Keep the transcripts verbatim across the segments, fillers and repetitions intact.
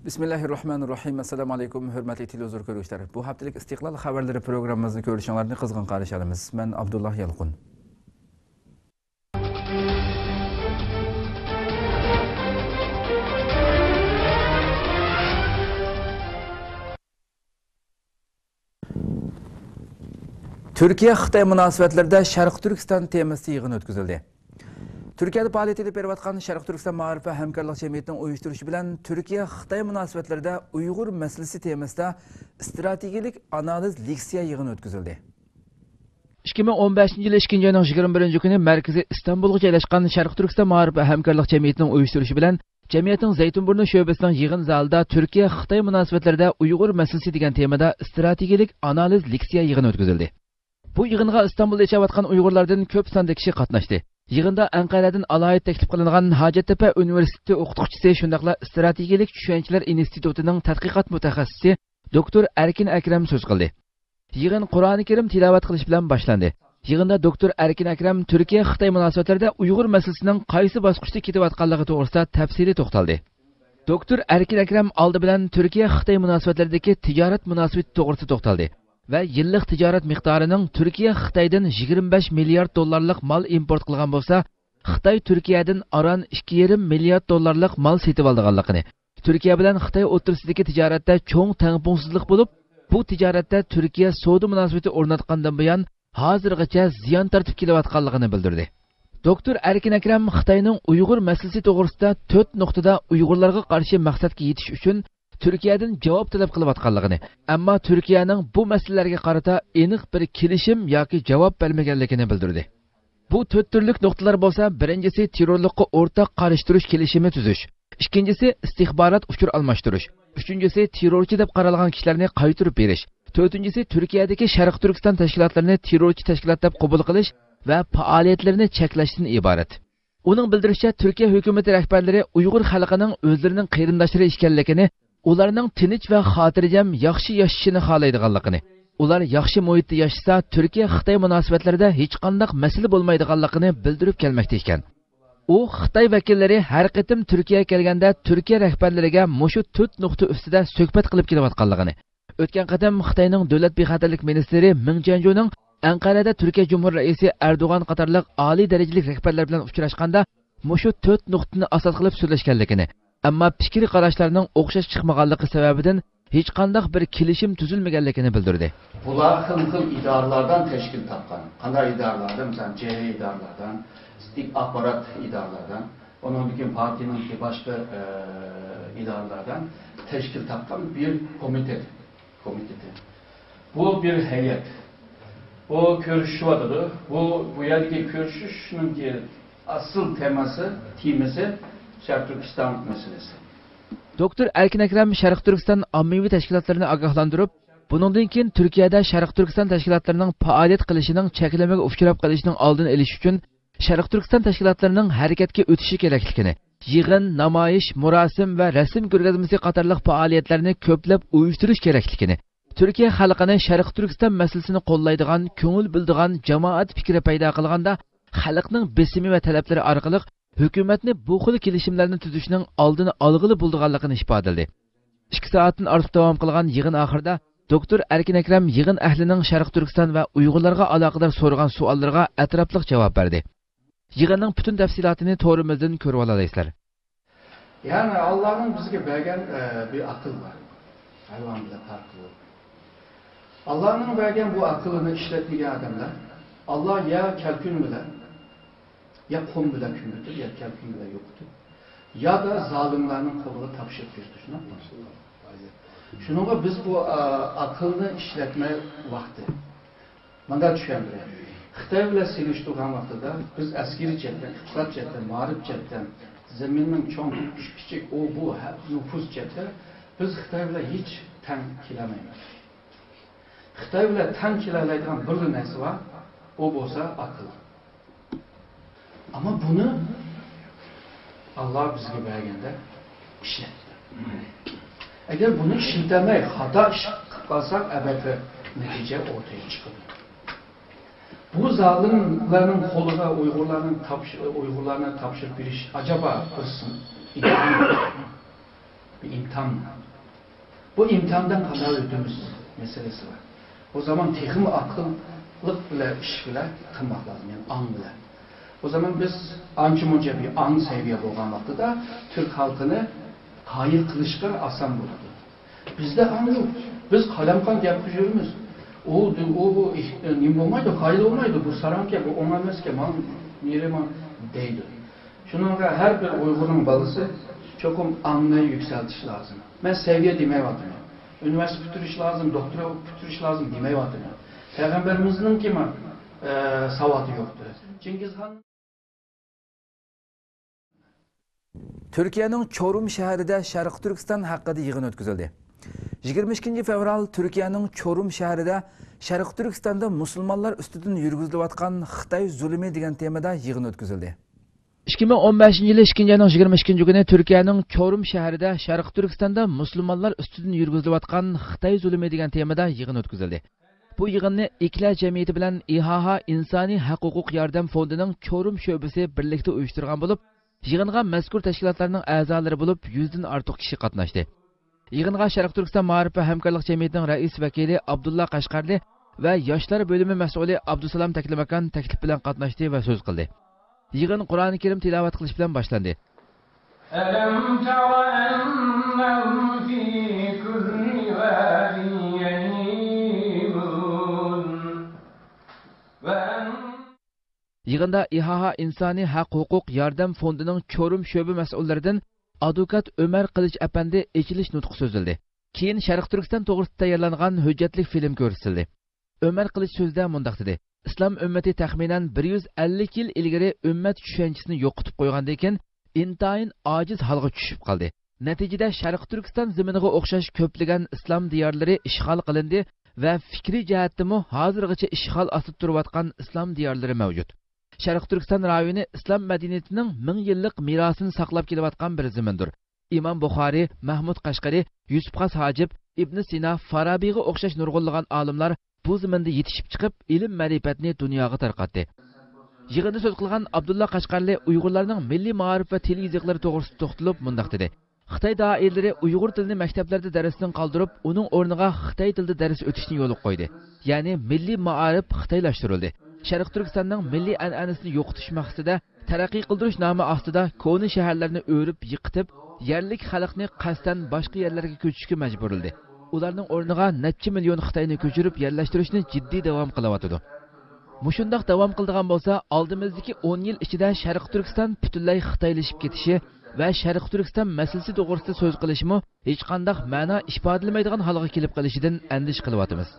بىسمىللاھىررەھمانىررەھىم. ئەسسالامۇ ئەلەيكۇم، ھۆرمەتلىك تېلېۋىزور كۆرگۈچىلەر. بۇ ھەپتىلىك ئىستىقلال خەۋەرلىرى پروگراممىمىزنى كۆرۈشۈڭلارنى قىزغىن قارشى ئالىمىز. مەن ئابدۇللا يالقۇن. تۈركىيە-خىتاي مۇناسىۋەتلىرىدە شەرقىي تۈركىستان تېمىسىدا يىغىن ئۆتكۈزۈلدى. تۈركىيەدە پائالىيەت ئېلىپ بېرىۋاتقان شەرقىي تۈركىستان مائارىپ ۋە ھەمكارلىق جەمئىيىتىنىڭ ئۇيۇشتۇرۇشى بىلەن تۈركىيە-خىتاي مۇناسىۋەتلىرىدە ئۇيغۇر مەسىلىسى تېمىسىدا ئىستراتېگىيەلىك ئانالىز لېكسىيە يىغىنى ئۆتكۈزۈلدى. ئىككى مىڭ ئون بەشىنچى يىلى ئىككىنچى ئاينىڭ يىگىرمە بىرىنچى كۈنى مەركىزى ئىستانبۇلغا جايلاشقان شەرقىي تۈركىستان مائارىپ ۋە ھەمكارلىق جەمئىيىتىنىڭ ئۇيۇشتۇرۇشى بىلەن جەمئىيەتنىڭ زەيتۇنبۇرنۇ شۆبىسىنىڭ يىغىن زالىدا تۈركىيە-خىتاي مۇناسىۋەتلىرىدە ئۇيغۇر مەسىلىسى دېگەن تېمىدا ئىستراتېگىيەلىك ئانالىز لېكسىيە يىغىنى ئۆتكۈزۈلدى. بۇ يىغىنغا ئىستانبۇلدا ياشاۋاتقان ئۇيغۇرلاردىن كۆپ ساندا كىشى قاتناشتى. يىغىندا ئەنقەرەدىن ئالاھىدە تەكلىپ قىلىنغان ھاجەتتەپە ئۇنىۋېرسىتېتى ئوقۇتقۇچىسى، شۇنداقلا ئىستراتېگىيەلىك چۈشەنچىلەر ئىنستىتۇتىنىڭ تەتقىقات مۇتەخەسسىسى دوكتور ئەركىن ئەكرەم سۆز قىلدى. يىغىن قۇرئانى كەرىم تىلاۋەت قىلىش بىلەن باشلاندى. يىغىندا دوكتور ئەركىن ئەكرەم تۈركىيە-خىتاي مۇناسىۋەتلىرىدە ئۇيغۇر مەسىلىسىنىڭ قايسى باسقۇچتا كېتىۋاتقانلىقى توغرىسىدا تەپسىلىي توختالدى. دوكتور ئەركىن ئەكرەم ئالدى بىلەن تۈركىيە-خىتاي مۇناسىۋەتلىرىدىكى تىجارەت مۇناسىۋىتى توغرىسىدا توختالدى ۋە يىللىق تىجارەت مىقدارىنىڭ تۈركىيە خىتايدىن يىگىرمە بەش مىليارد دوللارلىق مال ئىمپورت قىلغان بولسا، خىتاي تۈركىيەدىن ئاران ئىككى يېرىم مىليارد دوللارلىق مال سېتىۋالىدىغانلىقىنى، تۈركىيە بىلەن خىتاي ئوتتۇرىسىدىكى تىجارەتتە چوڭ تەڭپۇڭسىزلىق بولۇپ، بۇ تىجارەتتە تۈركىيە سودا مۇناسىۋىتى ئورناتقاندىن بۇيان ھازىرغىچە زىيان تارتىپ كېلىۋاتقانلىقىنى بىلدۈردى. دوكتور ئەركىن ئەكرەم خىتاينىڭ ئۇيغۇر مەسىلىسى توغرىسىدا تۆت نۇقتىدا ئۇيغۇرلارغا قارشى مەقسەتكە يېتىش ئۈچۈن تۈركىيەدىن جاۋاب تەلەپ قىلىۋاتقانلىقىنى، ئەمما تۈركىيەنىڭ بۇ مەسىلىلەرگە قارىتا ئېنىق بىر كېلىشىم ياكى جاۋاب بەرمىگەنلىكىنى بىلدۈردى. بۇ تۆت تۈرلۈك نۇقتىلار بولسا، بىرىنچىسى تېررورلۇققا ئورتاق قارشى تۇرۇش كېلىشىمى تۈزۈش، ئىككىنچىسى ئىستىخبارات ئۇچۇر ئالماشتۇرۇش، ئۈچىنچىسى تېررورچى دەپ قارالغان كىشىلەرنى قايتۇرۇپ بېرىش، تۆتىنچىسى تۈركىيەدىكى شەرقىي تۈركىستان تەشكىلاتلىرىنى تېررورچى تەشكىلات دەپ قوبۇل قىلىش ۋە پائالىيەتلىرىنى چەكلەشتىن ئىبارەت. ئۇنىڭ بىلدۈرۈشىچە، تۈركىيە ھۆكۈمىتى رەھبەرلىرى ئۇيغۇر خەلقىنىڭ ئۆزلىرىنىڭ قېرىنداشلىرى ئىكەنلىكىنى، ئۇلارنىڭ تىنچ ۋە خاتىرجەم ياخشى ياشىشىنى خالايدىغانلىقىنى، ئۇلار ياخشى مۇھىتتا ياشىسا، تۈركىيە-خىتاي مۇناسىۋەتلىرىدە ھېچقانداق مەسىلە بولمايدىغانلىقىنى بىلدۈرۈپ كەلمەكتە ئىكەن. ئۇ خىتاي ۋەكىللىرى ھەر قېتىم تۈركىيەگە كەلگەندە تۈركىيە رەھبەرلىرىگە مۇشۇ تۆت نۇقتا ئۈستىدە سۆھبەت قىلىپ كېلىۋاتقانلىقىنى، ئۆتكەن قېتىم خىتاينىڭ دۆلەت بىخەتەرلىك مىنىستىرى مېڭ جيەنجۇنىڭ ئەنقەرەدە تۈركىيە جۇمھۇر رەئىسى ئەردوغان قاتارلىق ئالىي دەرىجىلىك رەھبەرلەر بىلەن ئۇچراشقاندا مۇشۇ تۆت نۇقتىنى ئاساس قىلىپ سۆزلەشكەنلىكىنى، ئەمما پىكىر قاراشلارنىڭ ئوخشاش چىقمىغانلىقى سەۋەبىدىن ھېچقانداق بىر كېلىشىم تۈزۈلمىگەنلىكىنى بىلدۈردى. بۇلار خىل خىل ئىدارىلەردىن تەشكىل تاپقان. قانداق ئىدارىلەردىن؟ مىسال، جەھەي ئىدارىلەردىن، ئىستىك ئاپپارات ئىدارىلەردىن، ئۇنىڭدىن كېيىن پارتىيىنىڭكى باشقا، ئە، ئىدارىلەردىن تەشكىل تاپقان بىر كومىتېت. كومىتېتى. بۇ بىر ھەيئەت. بۇ كۆرۈشۈۋاتىدۇ. بۇ، بۇ يەردىكى كۆرۈشۈشنىڭكى ئاسىل تېماسى، تېمىسى شەرقىي تۈركىستان مەسىلىسى. دوكتور ئەركىن ئەكرەم شەرقىي تۈركىستان ئاممىۋى تەشكىلاتلىرىنى ئاگاھلاندۇرۇپ، بۇنىڭدىن كېيىن تۈركىيەدە شەرقىي تۈركىستان تەشكىلاتلىرىنىڭ پائالىيەت قىلىشىنىڭ چەكلىمىگە ئۇچراپ قېلىشىنىڭ ئالدىنى ئېلىش ئۈچۈن شەرقىي تۈركىستان تەشكىلاتلىرىنىڭ ھەرىكەتكە ئۆتۈشى كېرەكلىكىنى، يىغىن، نامايىش، مۇراسىم ۋە رەسىم كۆرگەزمىسى قاتارلىق پائالىيەتلەرنى كۆپلەپ ئۇيۇشتۇرۇش كېرەكلىكىنى، تۈركىيە خەلقىنى شەرقىي تۈركىستان مەسىلىسىنى قوللايدىغان، كۆڭۈل بۆلىدىغان جامائەت پىكرى پەيدا قىلغاندا، خەلقنىڭ بېسىمى ۋە تەلەپلىرى ئارقىلىق ھۆكۈمەتنى بۇ خىل كېلىشىملەرنى تۈزۈشنىڭ ئالدىنى ئالغىلى بولىدىغانلىقىنى ئىپادىلىدى. ئىككى سائەتتىن ئارتۇق داۋام قىلغان يىغىن ئاخىرىدا دوكتور ئەركىن ئەكرەم يىغىن ئەھلىنىڭ شەرقىي تۈركىستان ۋە ئۇيغۇرلارغا ئالاقىدار سورىغان سوئاللىرىغا ئەتراپلىق جاۋاب بەردى. يىغىننىڭ پۈتۈن تەپسىلاتىنى تورىمىزدىن كۆرۈۋالالايسىلەر. يەنى ئاللانىڭ بىزگە بەرگەن، ئە، بىر ئەقىل بار. ھايۋان بىلەن پەرقى يوق. ئاللانىڭ بەرگەن بۇ ئەقىلىنى ئىشلەتمىگەن ئادەملەر، ئاللا يا كەلكۈن بىلەن، يا قۇم بىلەن كۆمۈتۈپ، يا كەلكۈن بىلەن يوقىتىپ، يا دا زالىملارنىڭ قولىغا تاپشۇرۇپ بېرىدۇ، شۇنداقمۇ؟ شۇنىڭغا بىز بۇ، ئا، ئەقىلنى ئىشلەتمەي ۋاقتى. مۇنداق چۈشەندۈرەي. خىتاي بىلەن سېلىشتۇرغان ۋاقتىدا بىز ئەسكىرىي جەھەتتىن، ئىقتىساد جەھەتتىن، مائارىپ جەھەتتىن، زېمىننىڭ چوڭ، كىچىك، ئۇ، بۇ، ھە، نوپۇس جەھەتتە بىز خىتاي بىلەن ھېچ تەڭ كېلەلمەيمىز. خىتاي بىلەن تەڭ كېلەلەيدىغان بىرلا نەرسە بار، ئۇ بولسا ئەقىل. ئەمما بۇنى ئاللا بىزگە بەرگەندە ئىشلەتتى. ئەگەر بۇنى ئىشلىتەلمەي خاتا ئىش قىلىپ قالساق، ئەلۋەتتە نەتىجە ئورتىغا چىقىدۇ. بۇ زالىملارنىڭ قولىغا ئۇيغۇرلارنى تاپش-، ئۇيغۇرلارنى تاپشۇرۇپ بېرىش ئاجابا بىر سىن-، ئىدىيەمۇ؟ بىر ئىمتىھان. بۇ ئىمتىھاندىن قانداق ئۆتىمىز مەسىلىسى بار. ئۇ زامان تېخىمۇ ئاقىللىق بىلەن، ئىش بىلەن قىلماق لازىم، يەنى ئاڭ بىلەن. ئۇ زامان بىز ئانچە مۇنچە بىر ئاڭ سەۋىيە بولغان ۋاقتىدا تۈرك خەلقىنى قايىل قىلىشقا ئاسان بولىدۇ. بىزدە ئاڭ يوق. بىز قالايمىقان گەپ قىلىپ يۈرىمىز. ئۇ، ئۇ، ئۇ ئىش، نېمە بولمايدۇ، قايىل بولمايدۇ، بۇ ساراڭكەن، بۇ ئوڭ ئەمەسكەن، ماڭ نېرى ماڭ دەيدۇ. شۇنىڭغا ھەر بىر ئۇيغۇرنىڭ بالىسى چوقۇم ئاڭنى يۈكسەلتىش لازىم. مەن سەۋىيە دېمەيۋاتىمەن. ئۇنىۋېرسىتېت پۈتتۈرۈش لازىم، دوكتورا پۈتتۈرۈش لازىم دېمەيۋاتىمەن. پەيغەمبىرىمىزنىڭكى، ئە، ساۋاتى يوقتۇر. چىڭگىزخان. تۈركىيەنىڭ چورۇم شەھىرىدە شەرقىي تۈركىستان ھەققىدە يىغىن ئۆتكۈزۈلدى. يىگىرمە ئىككىنچى فېۋرال تۈركىيەنىڭ چورۇم شەھىرىدە شەرقىي تۈركىستاندا مۇسۇلمانلار ئۈستىدىن يۈرگۈزۈلۈۋاتقان خىتاي زۇلۇمى دېگەن تېمىدا يىغىن ئۆتكۈزۈلدى. ئىككى مىڭ ئون بەشىنچى يىلى ئىككىنچى ئاينىڭ يىگىرمە ئىككىنچى كۈنى تۈركىيەنىڭ چورۇم شەھىرىدە شەرقىي تۈركىستاندا مۇسۇلمانلار ئۈستىدىن يۈرگۈزۈلۈۋاتقان خىتاي زۇلۇمى دېگەن تېمىدا يىغىن ئۆتكۈزۈلدى. بۇ يىغىننى ئېكلەر جەمئىيىتى بىلەن ئىھاھا ئىنسانىي ھەق ھوقۇق ياردەم فوندىنىڭ چورۇم شۆبىسى بىرلىكتە ئۇيۇشتۇرغان بولۇپ، يىغىنغا مەزكۇر تەشكىلاتلارنىڭ ئەزالىرى بولۇپ يۈزدىن ئارتۇق كىشى قاتناشتى. يىغىنغا شەرقىي تۈركىستان مائارىپ ۋە ھەمكارلىق جەمئىيىتىنىڭ رەئىس ۋەكىلى ئابدۇللا قەشقەرلى ۋە ياشلار بۆلۈمى مەسئۇلى ئابدۇسالام تەكلىماكان تەكلىپ بىلەن قاتناشتى ۋە سۆز قىلدى. يىغىن قۇرئانى كەرىم تىلاۋەت قىلىش بىلەن باشلاندى. ألم تر أنهم في كل واد يهيمون. وأن يىغىندا ئىھاھا ئىنسانىي ھەق ھوقۇق ياردەم فوندىنىڭ چورۇم شۆبە مەسئۇللىرىدىن ئادۋوكات ئۆمەر قىلىچ ئەپەندى ئېچىلىش نۇتقى سۆزلىدى. كېيىن شەرقىي تۈركىستان توغرىسىدا تەييارلانغان ھۆججەتلىك فىلىم كۆرسىتىلدى. ئۆمەر قىلىچ سۆزىدە مۇنداق دېدى: ئىسلام ئۈممىتى تەخمىنەن بىر يۈز ئەللىك يىل ئىلگىرى ئۈممەت چۈشەنچىسىنى يوقىتىپ قويغاندىن كېيىن، ئىنتايىن ئاجىز ھالغا چۈشۈپ قالدى. نەتىجىدە، شەرقىي تۈركىستان زېمىنىغا ئوخشاش كۆپلىگەن ئىسلام دىيارلىرى ئىشغال قىلىندى ۋە فىكرىي جەھەتتىمۇ ھازىرغىچە ئىشغال ئاستىدا تۇرۇۋاتقان ئىسلام دىيارلىرى مەۋجۇت. شەرقىي تۈركىستان رايونى ئىسلام مەدەنىيىتىنىڭ مىڭ يىللىق مىراسىنى ساقلاپ كېلىۋاتقان بىر زېمىندۇر. ئىمام بۇخارىي، مەھمۇد قەشقىرى، يۈسۈپ خاس ھاجىپ، ئىبنى سىنا، فارابىغا ئوخشاش نۇرغۇنلىغان ئالىملار بۇ زېمىندا يېتىشىپ چىقىپ، ئىلىم-مەرىپەتنى دۇنياغا تارقاتتى. يىغىندا سۆز قىلغان ئابدۇللا قەشقەرلى ئۇيغۇرلارنىڭ مىللىي مائارىپ ۋە تىل يېزىقلىرى توغرىسىدا توختىلىپ مۇنداق دېدى: خىتاي دائىرىلىرى ئۇيغۇر تىلىنى مەكتەپلەردە دەرستىن قالدۇرۇپ، ئۇنىڭ ئورنىغا خىتاي تىلىدا دەرس ئۆتۈشنى يولغا قويدى. يەنى مىللىي مائارىپ خىتايلاشتۇرۇلدى. شەرقىي تۈركىستاننىڭ مىللىي ئەنئەنىسىنى يوقىتىش مەقسىتىدە تەرەققىي قىلدۇرۇش نامى ئاستىدا كونا شەھەرلەرنى ئۆرۈپ يىقىتىپ، يەرلىك خەلقنى قەستەن باشقا يەرلەرگە كۆچۈشكە مەجبۇرلىدى. ئۇلارنىڭ ئورنىغا نەچچە مىليون خىتاينى كۆچۈرۈپ يەرلەشتۈرۈشنى جىددىي داۋام قىلىۋاتىدۇ. مۇشۇنداق داۋام قىلىدىغان بولسا، ئالدىمىزدىكى ئون يىل ئىچىدە شەرقىي تۈركىستان پۈتۈنلەي خىتايلىشىپ كېتىشى ۋە شەرقىي تۈركىستان مەسىلىسى توغرىسىدا سۆز قىلىشمۇ ھېچقانداق مەنا ئىپادىلىمەيدىغان ھالغا كېلىپ قېلىشىدىن ئەندىشە قىلىۋاتىمىز.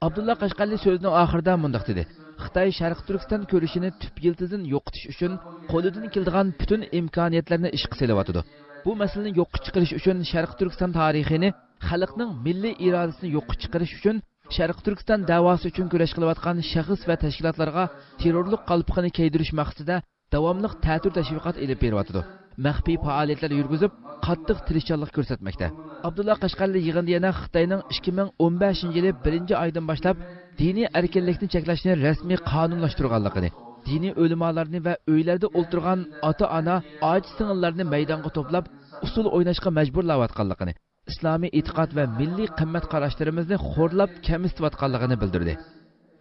ئابدۇللا قەشقەرلى سۆزىنىڭ ئاخىرىدا مۇنداق دېدى: خىتاي شەرقىي تۈركىستان كۈرىشىنى تۈپ يىلتىزىدىن يوقىتىش ئۈچۈن قولىدىن كېلىدىغان پۈتۈن ئىمكانىيەتلەرنى ئىشقا سېلىۋاتىدۇ. بۇ مەسىلىنى يوققا چىقىرىش ئۈچۈن شەرقىي تۈركىستان تارىخىنى، خەلقنىڭ مىللىي ئىرادىسىنى يوققا چىقىرىش ئۈچۈن شەرقىي تۈركىستان دەۋاسى ئۈچۈن كۈرەش قىلىۋاتقان شەخس ۋە تەشكىلاتلارغا تېررورلۇق قالپىقىنى كىيدۈرۈش مەقسىتىدە داۋاملىق تەتۈر تەشۋىقات ئېلىپ بېرىۋاتىدۇ. مەخپىي پائالىيەتلەر يۈرگۈزۈپ، قاتتىق تىرىشچانلىق كۆرسەتمەكتە. ئابدۇللا قەشقەرلى يىغىندا يەنە خىتاينىڭ ئىككى مىڭ ئون بەشىنچى يىلى بىرىنچى ئايدىن باشلاپ دىنىي ئەركىنلىكنى چەكلەشنى رەسمىي قانۇنلاشتۇرغانلىقىنى، دىنىي ئۆلىمالارنى ۋە ئۆيلەردە ئولتۇرغان ئاتا-ئانا، ئاچا-سىڭىللارنى مەيدانغا توپلاپ، ئۇسسۇل ئويناشقا مەجبۇرلاۋاتقانلىقىنى، ئىسلامىي ئېتىقاد ۋە مىللىي قىممەت قاراشلىرىمىزنى خورلاپ كەمسىتىۋاتقانلىقىنى بىلدۈردى.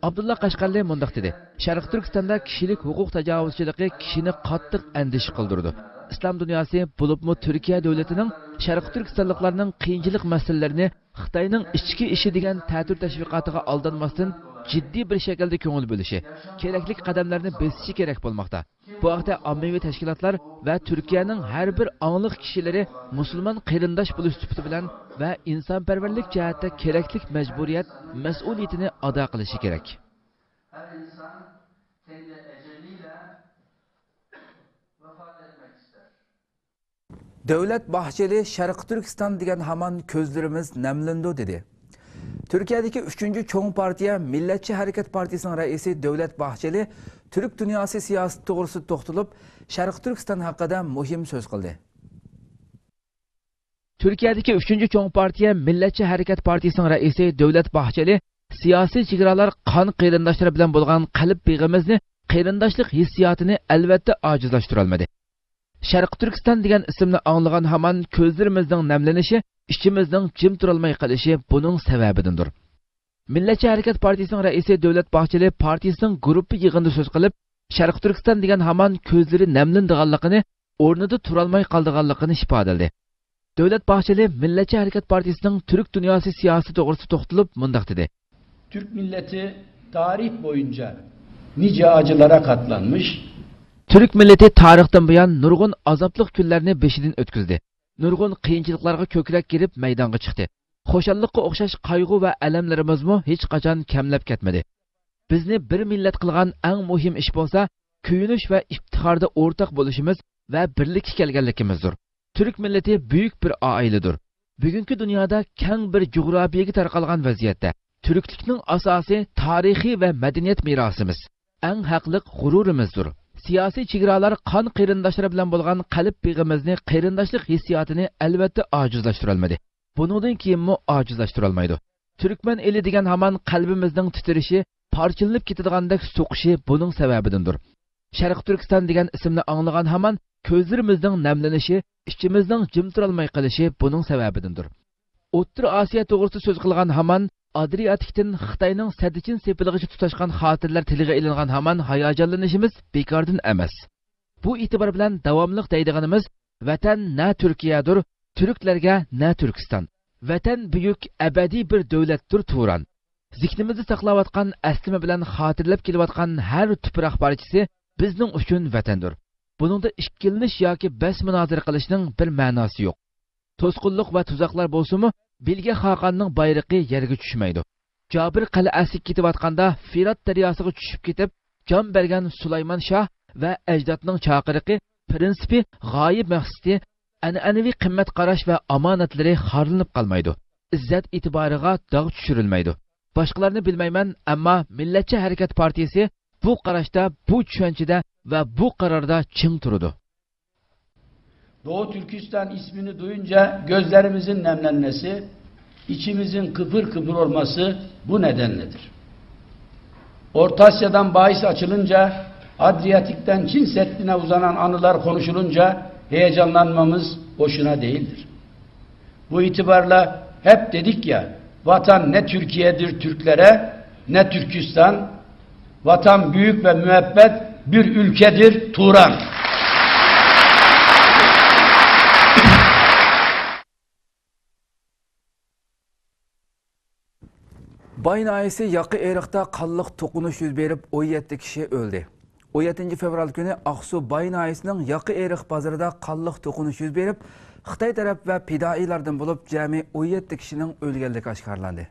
ئابدۇللا قەشقەرلى مۇنداق دېدى: شەرقىي تۈركىستاندا كىشىلىك ھوقۇق تاجاۋۇزچىلىقى كىشىنى قاتتىق ئەندىشە قىلدۇرىدۇ. ئىسلام دۇنياسى، بولۇپمۇ تۈركىيە دۆلىتىنىڭ شەرقىي تۈركىستانلىقلارنىڭ قىيىنچىلىق مەسىلىلىرىنى خىتاينىڭ ئىچكى ئىشى دېگەن تەتۈر تەشۋىقاتىغا ئالدانماستىن، جىددىي بىر شەكىلدە كۆڭۈل بۆلۈشى، كېرەكلىك قەدەملەرنى بېسىشى كېرەك بولماقتا. بۇ ھەقتە ئاممىۋى تەشكىلاتلار ۋە تۈركىيەنىڭ ھەر بىر ئاڭلىق كىشىلىرى مۇسۇلمان قېرىنداش بولۇش سۈپىتى بىلەن ۋە ئىنسانپەرۋەرلىك جەھەتتە كېرەكلىك مەجبۇرىيەت، مەسئۇلىيىتىنى ئادا قىلىشى كېرەك. دەۋلەت باھچېلى شەرقىي تۈركىستان دېگەن ھامان كۆزلىرىمىز نەملىنىدۇ، دېدى. تۈركىيەدىكى ئۈچىنچى چوڭ پارتىيە مىللەتچى ھەرىكەت پارتىيىسىنىڭ رەئىسى دەۋلەت باھچېلى تۈرك دۇنياسى سىياسىتى توغرىسىدا توختىلىپ، شەرقىي تۈركىستان ھەققىدە مۇھىم سۆز قىلدى. تۈركىيەدىكى ئۈچىنچى چوڭ پارتىيە مىللەتچى ھەرىكەت پارتىيىسىنىڭ رەئىسى دەۋلەت باھچېلى سىياسىي چېگرالار قان قېرىنداشلار بىلەن بولغان قەلب بېغىمىزنى، قېرىنداشلىق ھېسسىياتىنى ئەلۋەتتە ئاجىزلاشتۇرالمىدى. شەرقىي تۈركىستان دېگەن ئىسىمنى ئاڭلىغان ھامان كۆزلىرىمىزنىڭ نەملىنىشى، ئىچىمىزنىڭ جىم تۇرالماي قېلىشى بۇنىڭ سەۋەبىدىندۇر. مىللەتچى ھەرىكەت پارتىيىسىنىڭ رەئىسى دۆلەت باخچېلى پارتىيىسىنىڭ گۇرۇپپا يىغىنىدا سۆز قىلىپ، شەرقىي تۈركىستان دېگەن ھامان كۆزلىرى نەملىنىدىغانلىقىنى، ئورنىدا تۇرالماي قالىدىغانلىقىنى ئىپادىلىدى. دۆلەت باخچېلى مىللەتچى ھەرىكەت پارتىيىسىنىڭ تۈرك دۇنياسى سىياسىتى توغرىسىدا توختىلىپ مۇنداق دېدى. Türk milleti tarih boyunca nice acılara katlanmış, تۈرك مىللىتى تارىختىن بۇيان نۇرغۇن ئازابلىق كۈنلەرنى بېشىدىن ئۆتكۈزدى. نۇرغۇن قىيىنچىلىقلارغا كۆكرەك گېرىپ مەيدانغا چىقتى. خۇشاللىققا ئوخشاش قايغۇ ۋە ئەلەملىرىمىزمۇ ھېچقاچان كەملەپ كەتمىدى. بىزنى بىر مىللەت قىلغان ئەڭ مۇھىم ئىش بولسا، كۆيۈنۈش ۋە ئىپتىخاردا ئورتاق بولۇشىمىز ۋە بىرلىككە كەلگەنلىكىمىزدۇر. تۈرك مىللىتى بۈيۈك بىر ئائىلىدۇر. بۈگۈنكى دۇنيادا كەڭ بىر جۇغراپىيەگە تارقالغان ۋەزىيەتتە، تۈركلۈكنىڭ ئاساسى تارىخىي ۋە مەدەنىيەت مىراسىمىز، ئەڭ ھەقلىق غۇرۇرىمىزدۇر. سىياسىي چېگرالار قان قېرىنداشلار بىلەن بولغان قەلب بېغىمىزنى، قېرىنداشلىق ھېسسىياتىنى ئەلۋەتتە ئاجىزلاشتۇرالمىدى. بۇنىڭدىن كېيىنمۇ ئاجىزلاشتۇرالمايدۇ. تۈركمەن ئېلى دېگەن ھامان قەلبىمىزنىڭ تىترىشى، پارچىلىنىپ كېتىدىغاندەك سوقۇشى بۇنىڭ سەۋەبىدىندۇر. شەرقىي تۈركىستان دېگەن ئىسىمنى ئاڭلىغان ھامان كۆزلىرىمىزنىڭ نەملىنىشى، ئىچىمىزنىڭ جىم تۇرالماي قېلىشى بۇنىڭ سەۋەبىدىندۇر. ئوتتۇرا ئاسىيا توغرىسىدا سۆز قىلغان ھامان، ئادرىياتىكتىن خىتاينىڭ سەددىچىن سېپىلىغىچە تۇتاشقان خاتىرىلەر تىلغا ئېلىنغان ھامان ھاياجانلىنىشىمىز بىكاردىن ئەمەس. بۇ ئېتىبار بىلەن داۋاملىق دەيدىغىنىمىز، ۋەتەن نە تۈركىيەدۇر، تۈركلەرگە نە تۈركىستان. ۋەتەن بۈيۈك، ئەبەدىي بىر دۆلەتتۇر تۇران. زېھنىمىزدە ساقلاۋاتقان ئەسلىمە بىلەن خاتىرىلەپ كېلىۋاتقان ھەر تۇپراق پارچىسى بىزنىڭ ئۈچۈن ۋەتەندۇر. بۇنىڭدا ئىككىلىنىش ياكى بەس مۇنازىرە قىلىشنىڭ بىر مەناسى يوق. توسقۇنلۇق ۋە تۇزاقلار بولسىمۇ، بىلگە خاقاننىڭ بايرىقى يەرگە چۈشمەيدۇ. جابىر قەلئەسىگە كېتىۋاتقاندا، فىرات دەرياسىغا چۈشۈپ كېتىپ، جان بەرگەن سۇلايمان شاھ ۋە ئەجدادنىڭ چاقىرىقى پىرىنسىپى، غايە مەقسىتى، ئەنئەنىۋى قىممەت قاراش ۋە ئامانەتلىرى خارلىنىپ قالمايدۇ. ئىززەت ئېتىبارىغا داغ چۈشۈرۈلمەيدۇ. باشقىلارنى بىلمەيمەن، ئەمما مىللەتچى ھەرىكەت پارتىيىسى بۇ قاراشتا، بۇ چۈشەنچىدە ۋە بۇ قاراردا چىڭ تۇرىدۇ. Doğu Türkistan ismini duyunca gözlerimizin nemlenmesi, içimizin kıpır kıpır olması bu nedenledir. Orta Asya'dan bahis açılınca, Adriyatik'ten Çin Seddi'ne uzanan anılar konuşulunca heyecanlanmamız boşuna değildir. Bu itibarla hep dedik ya, vatan ne Türkiye'dir Türklere, ne Türkistan, vatan büyük ve müebbet bir ülkedir Turan. باي ناھىيەسى ياقا ئېرىقتا قانلىق توقۇنۇش يۈز بېرىپ، ئون يەتتە كىشى ئۆلدى. ئون يەتتىنچى فېۋرال كۈنى ئاقسۇ باي ناھىيەسىنىڭ ياقا ئېرىق بازىرىدا قانلىق توقۇنۇش يۈز بېرىپ، خىتاي تەرەپ ۋە پىدائىيلاردىن بولۇپ جەمئىي ئون يەتتە كىشىنىڭ ئۆلگەنلىكى ئاشكارىلاندى.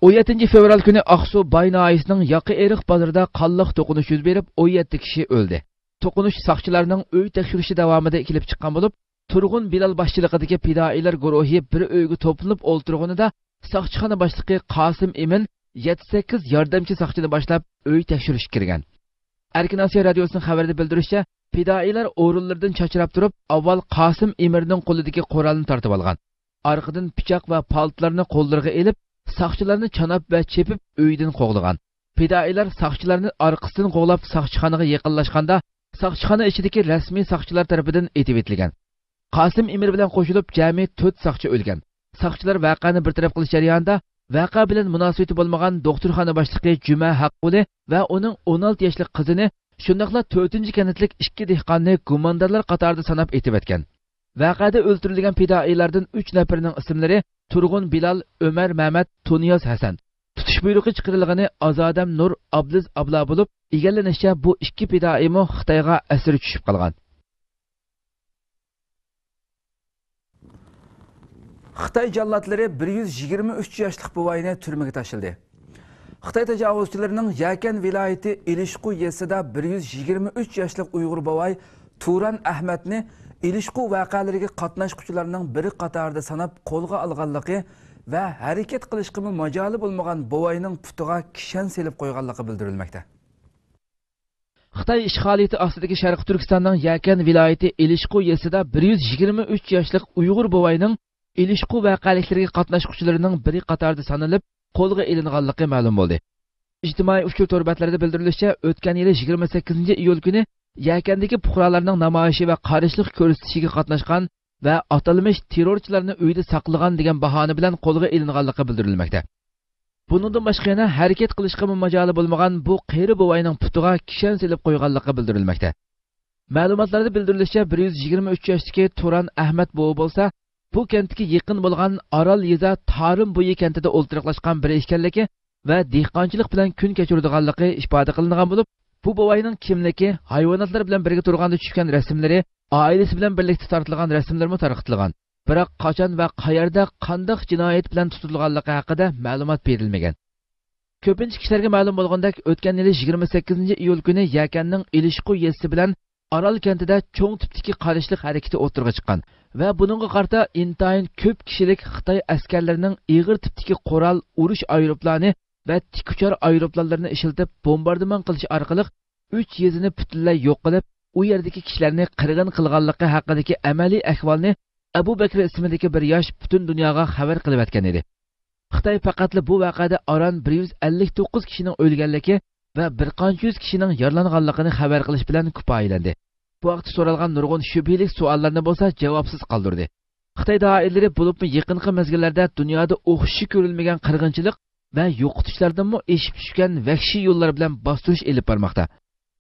ئون يەتتىنچى فېۋرال كۈنى ئاقسۇ باي ناھىيەسىنىڭ ياقا ئېرىق بازىرىدا قانلىق توقۇنۇش يۈز بېرىپ، ئون يەتتە كىشى ئۆلدى. توقۇنۇش ساقچىلارنىڭ ئۆي تەكشۈرۈشى داۋامىدا كېلىپ چىققان بولۇپ، تۇرغۇن بىلال باشچىلىقىدىكى پىدائىيلار گۇرۇھى بىر ئۆيگە توپلىنىپ ئولتۇرغىنىدا، ساقچىخانا باشلىقى قاسىم ئىمىن يەتتە سەككىز ياردەمچى ساقچىنى باشلاپ، ئۆي تەكشۈرۈشكە كىرگەن. ئەركىن ئاسىيا رادىيوسىنىڭ خەۋىرىدە بىلدۈرۈشىچە، پىدائىيلار ئورۇنلىرىدىن چاچراپ تۇرۇپ، ئاۋۋال قاسىم ئىمىننىڭ قولىدىكى قورالنى تارتىۋالغان. ئارقىدىن پىچاق ۋە پالتىلارنى قوللىرىغا ئېلىپ، ساقچىلارنى چاناپ ۋە چېپىپ ئۆيدىن قوغلىغان. پىدائىيلار ساقچىلارنى ئارقىسىدىن قوغلاپ ساقچىخانىغا يېقىنلاشقاندا، ساقچىخانا ئىچىدىكى رەسمىي ساقچىلار تەرىپىدىن ئېتىۋېتىلگەن. قاسىم ئىمىن بىلەن قوشۇلۇپ جەمئىي تۆت ساقچى ئۆلگەن. ساقچىلار ۋەقەنى بىر تەرەپ قىلىش جەريانىدا، ۋەقە بىلەن مۇناسىۋىتى بولمىغان دوختۇرخانا باشلىقى جۈمە ھەققۇلى ۋە ئۇنىڭ ئون ئالتە ياشلىق قىزىنى، شۇنداقلا تۆتىنچى كەنتلىك ئىككى دېھقاننى گۇماندارلار قاتارىدا ساناپ ئېتىۋەتكەن. ۋەقەدە ئۆلتۈرۈلگەن پىدائىيلاردىن ئۈچ نەپىرىنىڭ ئىسىملىرى تۇرغۇن بىلال، ئۆمەر مەمەت، تۇنىياز ھەسەن. تۇتۇش بۇيرۇقى چىقىرىلغىنى ئازادەم نۇر، ئابلىز ئابلا بولۇپ، ئىگىلىنىشىچە، بۇ ئىككى پىدائىيمۇ خىتايغا ئەسىر چۈشۈپ قالغان. خىتاي جاللاتلىرى بىر يۈز يىگىرمە ئۈچ ياشلىق بوۋاينى تۈرمىگە تاشلىدى. خىتاي تاجاۋۇزچىلىرىنىڭ يەكەن ۋىلايىتى ئىلىشقۇ يېزىسىدا بىر يۈز يىگىرمە ئۈچ ياشلىق ئۇيغۇر بوۋاي تۇران ئەھمەتنى ئىلىشقۇ ۋەقەلىرىگە قاتناشقۇچىلارنىڭ بىرى قاتارىدا ساناپ قولغا ئالغانلىقى ۋە ھەرىكەت قىلىشقىمۇ ماجالى بولمىغان بوۋاينىڭ پۇتىغا كىشەن سېلىپ قويغانلىقى بىلدۈرۈلمەكتە. خىتاي ئىشغالىيىتى ئاستىدىكى شەرقىي تۈركىستاننىڭ يەكەن ۋىلايىتى ئىلىشقۇ يېزىسىدا بىر يۈز يىگىرمە ئۈچ ياشلىق ئۇيغۇر بوۋاينىڭ ئىلىشقۇ ۋەقەلىكلىرىگە قاتناشقۇچىلىرىنىڭ بىرى قاتارىدا سانىلىپ، قولغا ئېلىنغانلىقى مەلۇم بولدى. ئىجتىمائىي ئۇچۇر تور بەتلىرىدە بىلدۈرۈلۈشىچە، ئۆتكەن يىلى يىگىرمە سەككىزىنچى ئىيۇل كۈنى يەكەندىكى پۇقرالارنىڭ نامايىشى ۋە قارشىلىق كۆرسىتىشىگە قاتناشقان ۋە ئاتالمىش تېررورچىلارنى ئۆيىدە ساقلىغان دېگەن باھانە بىلەن قولغا ئېلىنغانلىقى بىلدۈرۈلمەكتە. بۇنىڭدىن باشقا يەنە ھەرىكەت قىلىشقىمۇ ماجالى بولمىغان بۇ قېرى بوۋاينىڭ پۇتىغا كىشەن سېلىپ قويغانلىقى بىلدۈرۈلمەكتە. مەلۇماتلاردا بىلدۈرۈلۈشىچە، بىر يۈز يىگىرمە ئۈچ ياشتىكى تۇران ئەھمەت بوۋا بولسا، بۇ كەنتكە يېقىن بولغان ئارال يېزا تارىم بويى كەنتىدە ئولتۇراقلاشقان بىرى ئىكەنلىكى ۋە دېھقانچىلىق بىلەن كۈن كەچۈرىدىغانلىقى ئىپادە قىلىنغان بولۇپ، بۇ بوۋاينىڭ كىملىكى، ھايۋاناتلار بىلەن بىرگە تۇرغاندا چۈشكەن رەسىملىرى، ئائىلىسى بىلەن بىرلىكتە تارتىلغان رەسىملىرىمۇ تارقىتىلغان. بىراق قاچان ۋە قەيەردە قانداق جىنايەت بىلەن تۇتۇلغانلىقى ھەققىدە مەلۇمات بېرىلمىگەن. كۆپىنچە كىشىلەرگە مەلۇم بولغاندەك، ئۆتكەن يىلى يىگىرمە سەككىزىنچى ئىيۇل كۈنى يەكەننىڭ ئېلىشقۇ يېزىسى بىلەن ئارال كەنتىدە چوڭ تىپتىكى قارشىلىق ھەرىكىتى ئوتتۇرىغا چىققان ۋە بۇنىڭغا قارىتا ئىنتايىن كۆپ كىشىلىك خىتاي ئەسكەرلىرىنىڭ ئېغىر تىپتىكى قورال، ئۇرۇش ئايروپىلانى ۋە تىك ئۇچار ئايروپىلانلىرىنى ئىشلىتىپ بومباردىمان قىلىشى ئارقىلىق ئۈچ يېزىنى پۈتۈنلەي يوق قىلىپ، ئۇ يەردىكى كىشىلەرنى قىرغىن قىلغانلىقى ھەققىدىكى ئەمەلىي ئەھۋالنى ئەبۇ بەكرى ئىسمىدىكى بىر ياش پۈتۈن دۇنياغا خەۋەر قىلىۋەتكەن ئىدى. خىتاي پەقەتلا بۇ ۋەقەدە ئاران بىر يۈز ئەللىك توققۇز كىشىنىڭ ئۆلگەنلىكى ۋە بىر قانچە يۈز كىشىنىڭ يارىلانغانلىقىنى خەۋەر قىلىش بىلەن كۇپايىلەندى. بۇ ھەقتە سورالغان نۇرغۇن شۈبھىلىك سوئاللارنى بولسا جاۋابسىز قالدۇردى. خىتاي دائىرىلىرى بولۇپمۇ يېقىنقى مەزگىللەردە دۇنيادا ئوخشىشى كۆرۈلمىگەن قىرغىنچىلىق ۋە يوقىتىشلاردىنمۇ ئېشىپ چۈشكەن ۋەھشىي يوللار بىلەن باستۇرۇش ئېلىپ بارماقتا.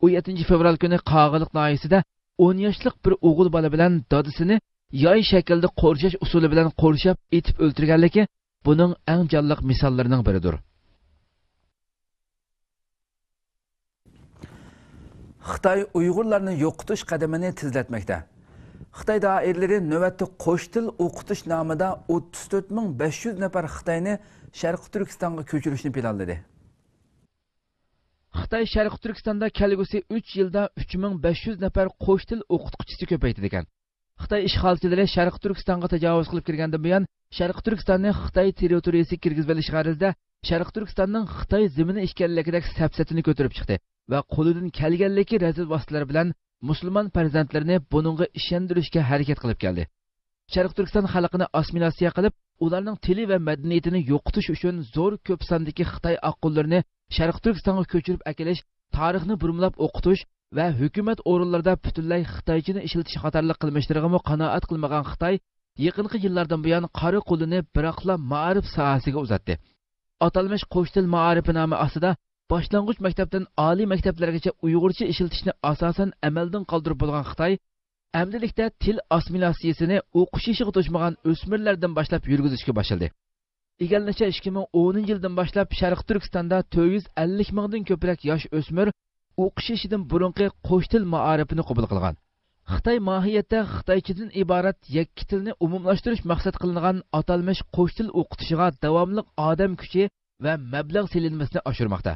ئون يەتتىنچى فېۋرال كۈنى قاغىلىق ناھىيەسىدە ئون ياشلىق بىر ئوغۇل بالا بىلەن دادىسىنى ياي شەكىلدە قورشاش ئۇسۇلى بىلەن قورشاپ ئېتىپ ئۆلتۈرگەنلىكى بۇنىڭ ئەڭ جانلىق مىساللىرىنىڭ بىرىدۇر. خىتاي ئۇيغۇرلارنى يوقىتىش قەدىمىنى تېزلەتمەكتە. خىتاي دائىرىلىرى نۆۋەتتە قوش تىل ئوقۇتۇش نامىدا ئوتتۇز تۆت مىڭ بەش يۈز نەپەر خىتاينى شەرقىي تۈركىستانغا كۆچۈرۈشنى پىلانلىدى. خىتاي شەرقىي تۈركىستاندا كەلگۈسى ئۈچ يىلدا ئۈچ مىڭ بەش يۈز نەپەر قوش تىل ئوقۇتقۇچىسى كۆپەيتىدىكەن. خىتاي ئىشغالچىلىرى شەرقىي تۈركىستانغا تاجاۋۇز قىلىپ كىرگەندىن بۇيان، شەرقىي تۈركىستاننى خىتاي تېررىتورىيىسىگە كىرگۈزۈۋېلىش غەرىزىدە، شەرقىي تۈركىستاننىڭ خىتاي زېمىنى ئىكەنلىكىدەك سەپسەتىنى كۆتۈرۈپ چىقتى ۋە قولىدىن كەلگەنلىكى رەزىل ۋاسىتىلەر بىلەن مۇسۇلمان پەرزەنتلىرىنى بۇنىڭغا ئىشەندۈرۈشكە ھەرىكەت قىلىپ كەلدى. شەرقىي تۈركىستان خەلقىنى ئاسسىمىلياتسىيە قىلىپ، ئۇلارنىڭ تىلى ۋە مەدەنىيىتىنى يوقىتىش ئۈچۈن زور كۆپ ساندىكى خىتاي ئاققۇنلىرىنى شەرقىي تۈركىستانغا كۆچۈرۈپ ئەكېلىش، تارىخنى بۇرمىلاپ ئوقۇتۇش ۋە ھۆكۈمەت ئورۇنلىرىدا پۈتۈنلەي خىتايچىنى ئىشلىتىش قاتارلىق قىلمىشلىرىغىمۇ قانائەت قىلمىغان خىتاي يېقىنقى يىللاردىن بۇيان قارا قولىنى بىراقلا مائارىپ ساھەسىگە ئۇزاتتى. ئاتالمىش قوش تىل مائارىپى نامى ئاستىدا باشلانغۇچ مەكتەپتىن ئالىي مەكتەپلەرگىچە ئۇيغۇرچە ئىشلىتىشنى ئاساسەن ئەمەلدىن قالدۇرۇپ بولغان خىتاي، ئەمدىلىكتە تىل ئاسسىمىلياتسىيىسىنى ئوقۇش يېشىغا توشمىغان ئۆسمۈرلەردىن باشلاپ يۈرگۈزۈشكە باشلىدى. ئىگىلىنىشىچە، ئىككى مىڭ ئونىنچى يىلدىن باشلاپ شەرقىي تۈركىستاندا تۆت يۈز ئەللىك مىڭدىن كۆپرەك ياش ئۆسمۈر ئوقۇش يېشىدىن بۇرۇنقى قوش تىل مائارىپىنى قوبۇل قىلغان. خىتاي ماھىيەتتە خىتايچىدىن ئىبارەت يەككە تىلنى ئومۇملاشتۇرۇش مەقسەت قىلىنغان ئاتالمىش قوش تىل ئوقۇتۇشىغا داۋاملىق ئادەم كۈچى ۋە مەبلەغ سېلىنمىسىنى ئاشۇرماقتا.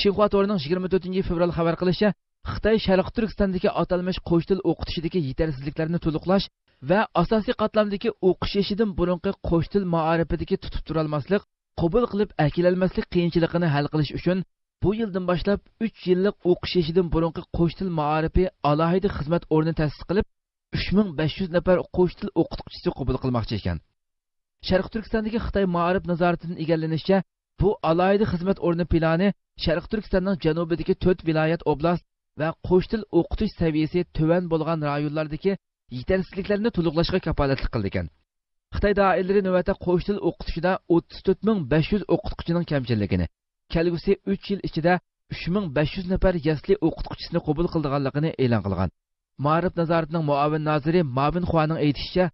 شىنخۇا تورىنىڭ يىگىرمە تۆتىنچى فېۋرال خەۋەر قىلىشىچە، خىتاي شەرقىي تۈركىستاندىكى ئاتالمىش قوش تىل ئوقۇتۇشىدىكى يېتەرسىزلىكلەرنى تولۇقلاش ۋە ئاساسىي قاتلامدىكى ئوقۇش يېشىدىن بۇرۇنقى قوش تىل مائارىپىدىكى تۇتۇپ تۇرالماسلىق، قوبۇل قىلىپ ئەكېلەلمەسلىك قىيىنچىلىقىنى ھەل قىلىش ئۈچۈن، بۇ يىلدىن باشلاپ ئۈچ يىللىق ئوقۇش يېشىدىن بۇرۇنقى قوش تىل مائارىپى ئالاھىدە خىزمەت ئورنى تەسىس قىلىپ، ئۈچ مىڭ بەش يۈز نەپەر قوش تىل ئوقۇتقۇچىسى قوبۇل قىلماقچى ئىكەن. شەرقىي تۈركىستاندىكى خىتاي مائارىپ نازارىتىدىن ئىگىلىنىشىچە، بۇ ئالاھىدە خىزمەت ئورنى پىلانى شەرقىي تۈركىستاننىڭ جەنۇبىدىكى تۆت ۋىلايەت، ئوبلاست ۋە قوش تىل ئوقۇتۇش سەۋىيەسى تۆۋەن بولغان رايونلاردىكى يېتەرسىزلىكلەرنى تولۇقلاشقا كاپالەتلىك قىلىدىكەن. خىتاي دائىرىلىرى نۆۋەتتە قوش تىل ئوقۇتۇشىدا ئوتتۇز تۆت مىڭ بەش يۈز ئوقۇتقۇچىنىڭ كەمچىللىكىنى، كەلگۈسى ئۈچ يىل ئىچىدە ئۈچ مىڭ بەش يۈز نەپەر يەسلى ئوقۇتقۇچىسىنى قوبۇل قىلىدىغانلىقىنى ئېلان قىلغان. مائارىپ نازارىتىنىڭ مۇئاۋىن نازىرى ماۋىن خۇانىڭ ئېيتىشىچە،